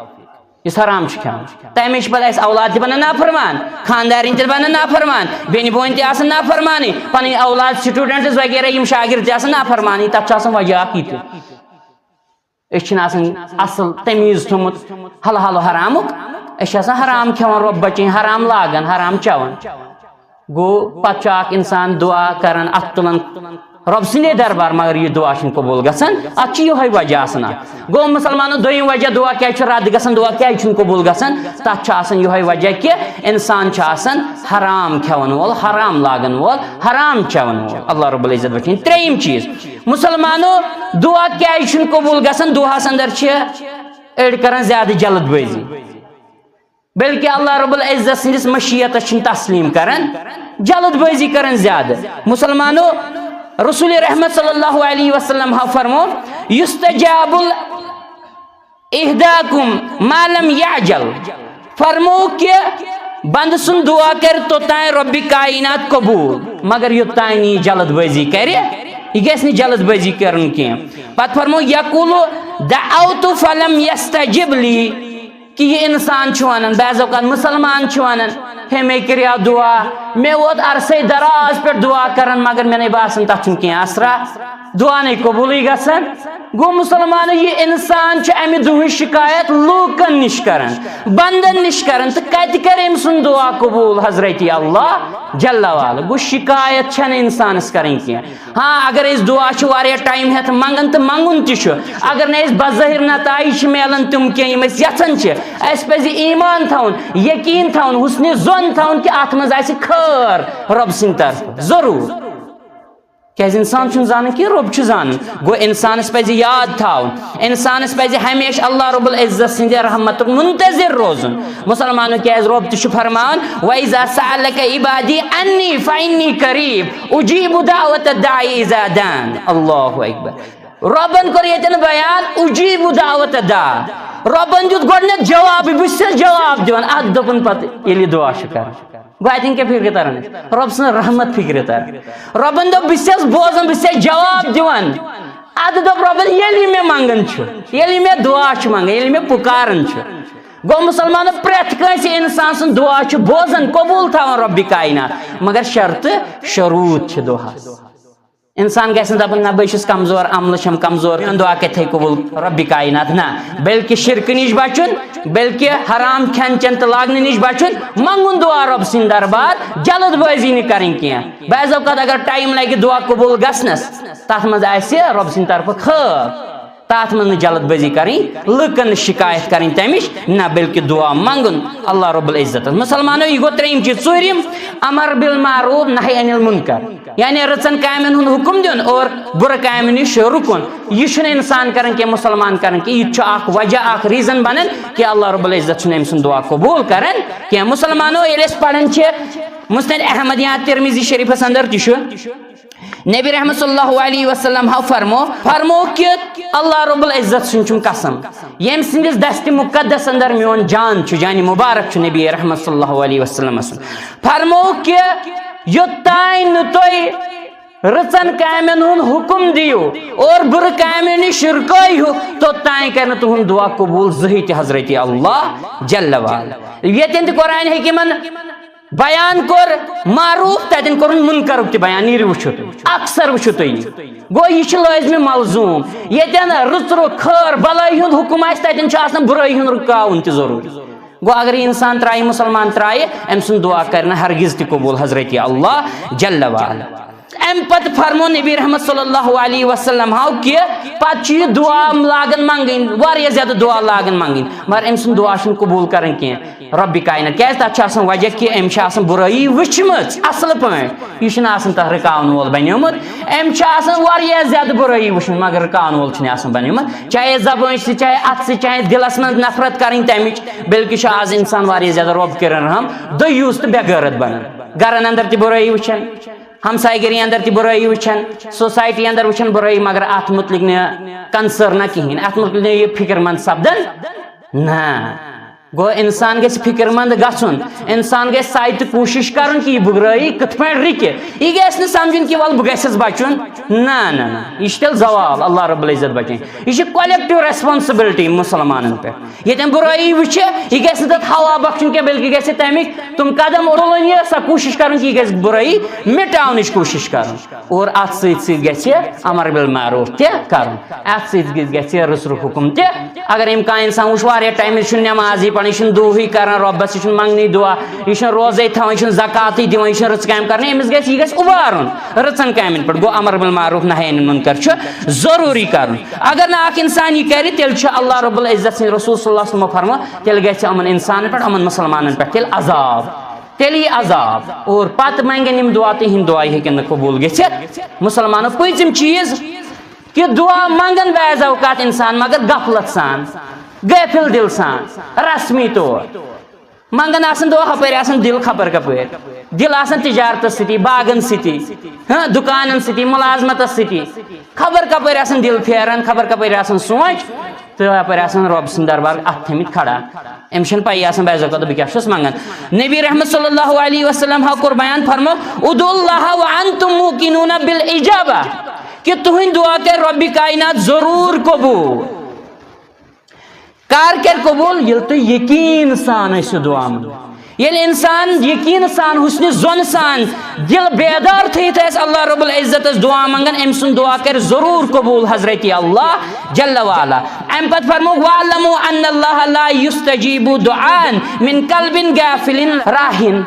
یُس حرام چھُ کھٮ۪وان، تَمے چھِ پَتہٕ اَسہِ اولاد تہِ بَنان نافرمان، خانٛدارِنۍ تہِ بَنان نافرمان، بیٚنہِ بوے تہِ آسان نافرمانٕے، پَنٕنۍ اولاد، students وغیرہ، یِم شاگرد تہِ آسان نافرمانٕے، تَتھ چھُ آسان وجہ اَکھ یہِ تہِ۔ أسۍ چھِنہٕ آسان اصل تمیٖز تھوٚمُت حلال و حرامُک، أسۍ چھِ آسان حرام کھٮ۪وان، رۄب بچٲیِن، حرام لاگان، حرام چٮ۪وان۔ گوٚو، پتہٕ چھُ اکھ انسان دعا کران، اتھٕ تُلان رۄب سٕنٛدے دربار، مگر یہِ دعا چھُنہٕ قبوٗل گژھان۔ اتھ چھُ یِہوٚے وجہ آسان اکھ۔ گوٚو، مسلمانو، دوٚیِم وجہ دعا کیٛازِ چھُ رد گژھان، دعا کیٛازِ چھُنہٕ قبوٗل گژھان؟ تتھ چھُ آسان یِہوٚے وجہ کہِ انسان چھُ آسان حرام کھٮ۪وان وول، حرام لاگان وول، حرام چٮ۪وان وول۔ اللہ رب العزت بچٲیِن۔ ترٛیٚیِم چیٖز، مسلمانو، دعا کیٛازِ چھُنہٕ قبوٗل گژھان؟ دعاہس اندر چھِ أڑۍ کران زیادٕ جلد بٲزی، بلکہ اللہ رب العزت سٕنٛدِس مشیتس چھِنہٕ تسلیم کران، جلد بٲزی کران زیادٕ۔ مسلمانو، رسول رحمت صلی اللہ علیہ وسلم ہا فرمو، "یستجاب احداکم ما لم یعجل"، فرمو کہ بندٕ سُنٛد دعا کرِ توٚتام رۄبِ کائنات قبوٗل، مگر یوٚتام نہٕ یہِ جلد بٲزی کرِ، یہِ گژھِ نہٕ جلد بٲزی کرُن کینٛہہ۔ پتہٕ فرمو، "یقول دعوت فلم یستجب لی"، کہ یہِ انسان چھُ ونان، بعض اوقات مسلمان چھُ ونان، "ہے، مےٚ کریو دعا، مےٚ ووت عرصے دراز پٮ۪ٹھ دُعا کران، مگر مےٚ نے باسان تتھ چھُنہٕ کینٛہہ اثرا، دُعا نے قبوٗلٕے گژھان۔ گوٚو مسلمانو، یہِ انسان چھُ امہِ دُہٕچ شکایت لوٗکن نِش کران، بندن نِش کران، تہٕ کتہِ کرِ أمۍ سُنٛد دُعا قبوٗل حضرت اللہ جل وعلا؟ گوٚو شکایت چھنہٕ انسانس کرٕنۍ کینٛہہ۔ ہاں، اگر أسۍ دُعا چھِ واریاہ ٹایم ہٮ۪تھ منٛگان تہٕ منٛگُن تہِ چھُ، اگر نہٕ اَسہِ بظٲہِر نتائج چھِ میلان تِم کینٛہہ یِم أسۍ یژھان چھِ، اَسہِ پَزِ ایمان تھاوُن، یقیٖن تھاوُن، حُسنِ ظن تھاوُن کہِ اَتھ منٛز آسہِ خٲر رۄب سٕنٛدِ طرفہٕ ضروٗر۔ کیٛازِ اِنسان چھُنہٕ زانان کینٛہہ، رۄب چھُ زانان۔ گوٚو اِنسانَس پَزِ یاد تھاوُن، اِنسانَس پَزِ ہمیشہِ اللہ رب العزت سٕنٛدِ رحمتُک منتظر روزُن۔ مسلمانو، کیٛازِ رۄب تہِ چھُ فرماوان، "وَإِذَا سَأَلَكَ عِبَادِي عَنِّي فَإِنِّي قَرِيبٌ أُجِيبُ دَعْوَةَ الدَّاعِ إِذَا دَعَانِ۔" اللہ اکبر۔ رۄبن کوٚر ییٚتٮ۪ن بیان، "أُجِيبُ دَعْوَةَ الدَّاعِ۔" رۄبن دیُت گۄڈٕنٮ۪تھ جواب، بہٕ چھُسَس جواب دِوان، اَتھ دوٚپُن پتہٕ ییٚلہِ یہِ دُعا چھُ کران۔ گوٚو اَتٮ۪ن کیٛاہ فِکرِ تران اَسہِ؟ رۄب سٕنٛز رحمت فِکرِ تران۔ رۄبن دوٚپ، "بہٕ چھُسَس بوزان، بہٕ چھُسَس جواب دِوان۔" اَدٕ دوٚپ رۄبن، "ییٚلہِ یہِ مےٚ منٛگان چھُ، ییٚلہِ یہِ مےٚ دُعا چھُ منٛگان، ییٚلہِ مےٚ پُکاران چھُ۔" گوٚو مسلمانو، پرٛٮ۪تھ کٲنٛسہِ اِنسان سُنٛد دُعا چھُ بوزان، قبوٗل تھاوان رۄبِ کاینات، مگر شرطہٕ شروٗط چھِ دُعاہس۔ اِنسان گژھِ نہٕ دَپُن، "نہ، بہٕ چھُس کمزور، عملہٕ چھَم کمزور، میون دُعا کَتہِ تھایہِ قبوٗل رۄبِ کاینات؟" نہ، بلکہِ شرکہٕ نِش بچُن، بلکہِ حرام کھٮ۪ن چٮ۪ن تہٕ لاگنہٕ نِش بچُن، منٛگُن دُعا رۄب سٕنٛدِ دربار، جلد بٲزی نہٕ کَرٕنۍ کینٛہہ۔ بعض اوقات اگر ٹایم لگہِ دُعا قبوٗل گژھنَس، تَتھ منٛز آسہِ رۄب سٕنٛدِ طرفہٕ خٲر۔ تَتھ منٛز نہٕ جلد بٲزی کَرٕنۍ، لُکَن نہٕ شِکایت کَرٕنۍ تَمِچ، نہ بلکہِ دُعا منٛگُن اللہ رب العزتَس۔ مسلمانو، یہِ گوٚو ترٛیٚیِم چیٖز۔ ژوٗرِم، امر بالمعروف نہی عن المنکر، یعنی رٕژَن کامٮ۪ن ہُنٛد حُکُم دیُن اور بُرٕ کامٮ۪ن نِش رُکُن۔ یہِ چھُنہٕ اِنسان کَران کینٛہہ، مُسلمان کَران کینٛہہ۔ یہِ تہِ چھُ اَکھ وجہ، اَکھ ریٖزن بَنان کہِ اللہ رب العزت چھُنہٕ أمۍ سُنٛد دُعا قبوٗل کَران کینٛہہ۔ مسلمانو، ییٚلہِ أسۍ پَران چھِ مسند احمد یا ترمذی شریفَس اندر تہِ چھُ، نبی رحمت صلی اللہ علیہ وسلم ہاو فرمو، فرمو کہ اللہ رب العزت سُنٛد چھُم قسم، ییٚمہِ سٕنٛدِس دستِ مقدس اندر میون جان چھُ، جانِ مبارک چھُ نبی رحمت صلی اللہ علیہ وسلم سُنٛد۔ فرمو کہ یوٚتام نہٕ تُہۍ رٕژن کامٮ۪ن ہُنٛد حُکم دِیِو اور بُرٕ کامٮ۪ن نِش رُکٲیِو، توٚتام کرِ نہٕ تُہُنٛد دُعا قبوٗل زٕہٕے تہِ حضرت اللہ جل وعلا۔ ییٚتٮ۪ن تہِ قرآن حکیٖمن بیان کوٚر معروف، تتٮ۪ن کوٚرُن منکرُک تہِ بیان۔ نیٖرِو وٕچھِو تُہۍ، اکثر وٕچھِو تُہۍ یہِ۔ گوٚو، یہِ چھُ لٲزمِ ملزوٗم۔ ییٚتٮ۪ن رٕژ رُ-، خٲر بلٲے ہُنٛد حُکُم آسہِ، تتٮ۪ن چھُ آسان بُرٲیی ہُنٛد رُکاوُن تہِ ضروٗری۔ گوٚو، اگر یہِ انسان ترٛایہِ، مُسلمان ترٛایہِ، أمۍ سُنٛد دُعا کرِ نہٕ ہرگز تہِ قبوٗل حضرت اللہ جل وعلا۔ امہِ پتہٕ فرمو نبی رحمت صلی اللہ علیہ وسلم ہاو کہِ پتہٕ چھُ یہِ دُعا لاگان منٛگٕنۍ، واریاہ زیادٕ دُعا لاگان منٛگٕنۍ، مگر أمۍ سُنٛد دُعا چھُنہٕ قبوٗل کران کینٛہہ۔ رۄبِ کاینات۔ کیٛازِ؟ تَتھ چھُ آسان وجہ کہِ أمۍ چھِ آسان بُرٲیی وٕچھمٕژ اَصٕل پٲٹھۍ۔ یہِ چھُنہٕ آسان تَتھ رُکاوَن وول بَنیومُت۔ أمۍ چھِ آسان واریاہ زیادٕ بُرٲیی وٕچھمٕژ، مگر رُکاوَن وول چھُنہٕ آسان بَنیومُت۔ چاہے زبٲنۍ سۭتۍ، چاہے اَتھٕ سۭتۍ، چاہے دِلَس منٛز نفرت کَرٕنۍ تَمِچ، بلکہِ چھُ آز اِنسان واریاہ زیادٕ رۄب کٔرِن رحم، دٔیوٗس تہٕ بے غٲرت بَنان۔ گَرَن اَندَر تہِ بُرٲیی وٕچھان، ہمسایہِ گِری اَندَر تہِ بُرٲیی وٕچھان، سوسایٹی اَندَر وٕچھان بُرٲیی، مگر اَتھ مُتعلِق نہٕ کنسٲرنا کِہیٖنۍ، اَتھ مُتعلِق نہٕ یہِ فِکِر منٛد سَپدان۔ نہ۔ گوٚو، اِنسان گژھِ فِکِر منٛد گژھُن، اِنسان گژھِ سعی تہٕ کوٗشِش کَرُن کہِ یہِ بُرٲیی کِتھ پٲٹھۍ رُکہِ۔ یہِ گژھِ نہٕ سَمجھُن کہِ وَلہٕ بہٕ گژھٮ۪س بَچُن۔ نہ، نہ، نہ، یہِ چھِ تیٚلہِ زوال، اللہ رب العزت بَچٲیِن۔ یہِ چھِ collective responsibility مُسلمانَن پٮ۪ٹھ۔ ییٚتٮ۪ن بُرٲیی وٕچھِ، یہِ گژھِ نہٕ تَتھ ہوا بخشُن کینٛہہ، بلکہِ گژھِ تَمِکۍ تِم قدم تُلٕنۍ، یہِ سۄ کوٗشِش کَرُن کہِ یہِ گژھِ بُرٲیی مِٹاونٕچ کوٗشِش کَرُن۔ اور اَتھ سۭتۍ سۭتۍ گژھِ امر بالمعروف تہِ کَرُن، اَتھ سۭتۍ گژھِ رٕژ رُ حُکُم تہِ۔ اگر أمۍ کانٛہہ اِنسان وٕچھ واریاہ ٹایم، یہِ چھُنہٕ نٮ۪مازٕے پَران، یہِ چھُنہٕ دُہٕے کَران رۄبَس، یہِ چھُنہٕ منٛگنٕے دُعا، یہِ چھُنہٕ روزَے تھاوان، یہِ چھُنہٕ زکاتٕے دِوان، یہِ چھُنہٕ رٕژ کامہِ کَران، أمِس گژھِ، یہِ گژھِ اُبارُن رٕژَن کامٮ۪ن پٮ۪ٹھ۔ گوٚو، امر بالمعروف نہی عن المنکر چھُ ضروٗری کَرُن۔ اگر نہٕ اَکھ اِنسان یہِ کَرِ، تیٚلہِ چھُ اللہ رب العزت سٕنٛدِ رسول صلی اللہ علیہ وسلم فرموو، تیٚلہِ گژھِ یِمَن اِنسانَن پٮ۪ٹھ، یِمَن مُسلمانَن پٮ۪ٹھ تیٚلہِ عذاب۔ تیٚلہِ یی عذاب۔ اور پتہٕ منٛگن یِم دُعا، تِہنٛدۍ دُعا ہیٚکن نہٕ قبوٗل گٔژھِتھ۔ مسلمانو، پٲنٛژِم چیٖز کہِ دُعا منٛگن بعض اوقات اِنسان، مگر غفلت سان، غٲفِل دِل سان، رسمی طور۔ منٛگن آسان دُعا، ہپٲرۍ آسان دِل خبر کپٲرۍ، دِل آسان تجارتس سۭتی، باغن سۭتی، ہاں، دُکانن سۭتی، مُلازمتس سۭتی، خبر کپٲرۍ آسان دِل پھیران، خبر کپٲرۍ آسان سونٛچ۔ تہٕ یپٲرۍ آسان رۄب سُنٛد دربار اَتھٕ تھٲومٕتۍ کھڑا۔ أمِس چھَنہٕ پَیی آسان بعض اوقات بہٕ کیٛاہ چھُس منٛگان۔ نبی رحمت صلی اللہ علیہ وسلم ہاو کوٚر بیان، فرمو، "ادعوا اللہ وانتم موقنون بالاجابہ"، کہِ تُہٕنٛدۍ دُعا کَرِ رۄبِ کاینات ضروٗر قبوٗل۔ کر کَرِ قبوٗل؟ ییٚلہِ تُہۍ یقیٖن سان ٲسِو دُعا منٛگان۔ ییٚلہِ اِنسان یقیٖن سان، حُسنِ ظۄن سان، دِل بیدار تھٲیِتھ آسہِ اللہ رب العزتس دُعا منٛگان، أمۍ سُنٛد دُعا کرِ ضروٗر قبوٗل حضرت اللہ جل وعلا۔ اَمہِ پتہٕ فرموو، "واعلموا ان اللہ لا یستجیب دعاء من قلب غافل راہن۔"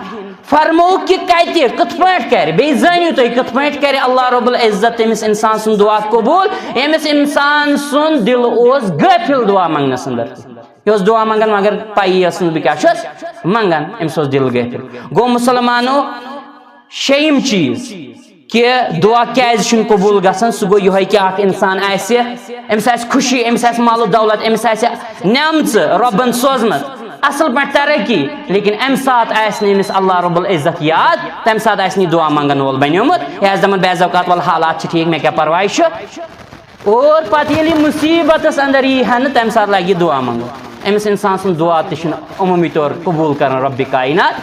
فرموو کہِ کتہِ، کِتھ پٲٹھۍ کرِ، بیٚیہِ زٲنِو تُہۍ کِتھ پٲٹھۍ کرِ اللہ رب العزت تٔمِس اِنسان سُنٛد دُعا قبوٗل، ییٚمِس اِنسان سُنٛد دِل اوس غٲفِل دُعا منٛگنس اندر۔ یہِ اوس دُعا منٛگان، مگر پَیی ٲس نہٕ بہٕ کیٛاہ چھُس منٛگان، أمِس اوس دِل غٲفِل۔ گوٚو مُسلمانو، شیٚیِم چیٖز کہِ دُعا کیٛازِ چھُنہٕ قبوٗل گژھان، سُہ گوٚو یِہوٚے کہِ اَکھ اِنسان آسہِ، أمِس آسہِ خوشی، أمِس آسہِ مال و دولت، أمِس آسہِ نعمژٕ رۄبَن سوزمٕژ، اَصٕل پٲٹھۍ ترقی، لیکِن اَمہِ ساتہٕ آسہِ نہٕ أمِس اللہ رب العزت یاد، تَمہِ ساتہٕ آسہِ نہٕ یہِ دُعا منٛگَن وول بنیومُت۔ یہِ آسہِ دَپان، "بعض اوقات وَلہٕ حالات چھِ ٹھیٖک، مےٚ کیٛاہ پَرواے چھُ؟" اور پتہٕ ییٚلہِ یہِ مُصیبتس اندر یی ہا نہٕ، تمہِ ساتہٕ لگہِ یہِ دُعا منٛگُن۔ أمِس انسان سُنٛد دُعا تہِ چھُنہٕ عموٗمی طور قبوٗل کران رۄبِ کائنات۔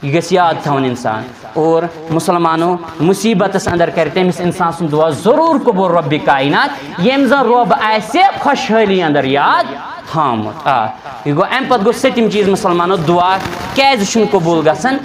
یہِ گژھِ یاد تھاوُن انسان۔ اور مُسلمانو، مُصیبتس اندر کرِ تٔمِس انسان سُنٛد دُعا ضروٗر قبوٗل رۄبِ کائنات، ییٚمۍ زن رۄب آسہِ خۄشحٲلی اندر یاد تھاومُت۔ آ، یہِ گوٚو، امہِ پتہٕ گوٚو سٔتِم چیٖز مُسلمانو، دُعا کیازِ چھُنہٕ قبوٗل گژھان؟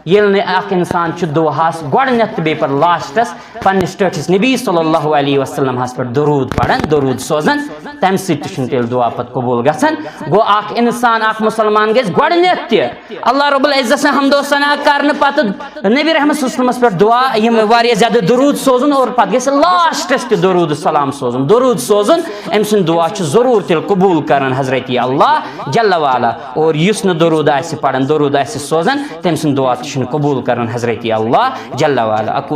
ییٚلہِ نہٕ اکھ اِنسان چھُ دُعاہَس گۄڈٕنٮ۪تھ تہٕ بیٚیہِ پَتہٕ لاسٹَس پنٛنِس ٹٲٹھِس نبی صلی اللہ علیہ وسلمَس پٮ۪ٹھ دروٗد پَران، دروٗد سوزان، تَمہِ سۭتۍ تہِ چھُنہٕ تیٚلہِ دُعا پَتہٕ قبوٗل گژھان۔ گوٚو، اکھ اِنسان، اکھ مُسلمان گژھِ گۄڈٕنٮ۪تھ تہِ اللہ رب العزت سٕنٛز حمد و ثنا کرنہٕ پَتہٕ نبی رحمت صلی اللہ علیہ وسلمَس پٮ۪ٹھ دُعا، یِم واریاہ زیادٕ دروٗد سوزُن، اور پَتہٕ گژھِ لاسٹَس تہِ دروٗد سلام سوزُن۔ دروٗد سوزُن، أمۍ سُنٛد دُعا چھُ ضروٗر تیٚلہِ قبوٗل کران حضرت اللہ جل وعلا۔ اور یُس نہٕ دروٗد آسہِ پَران، دروٗد آسہِ سوزان، تٔمۍ سُنٛد دُعا تہِ چھُنہٕ قبوٗل کران حضرت اللہ جل وعلا۔ اقول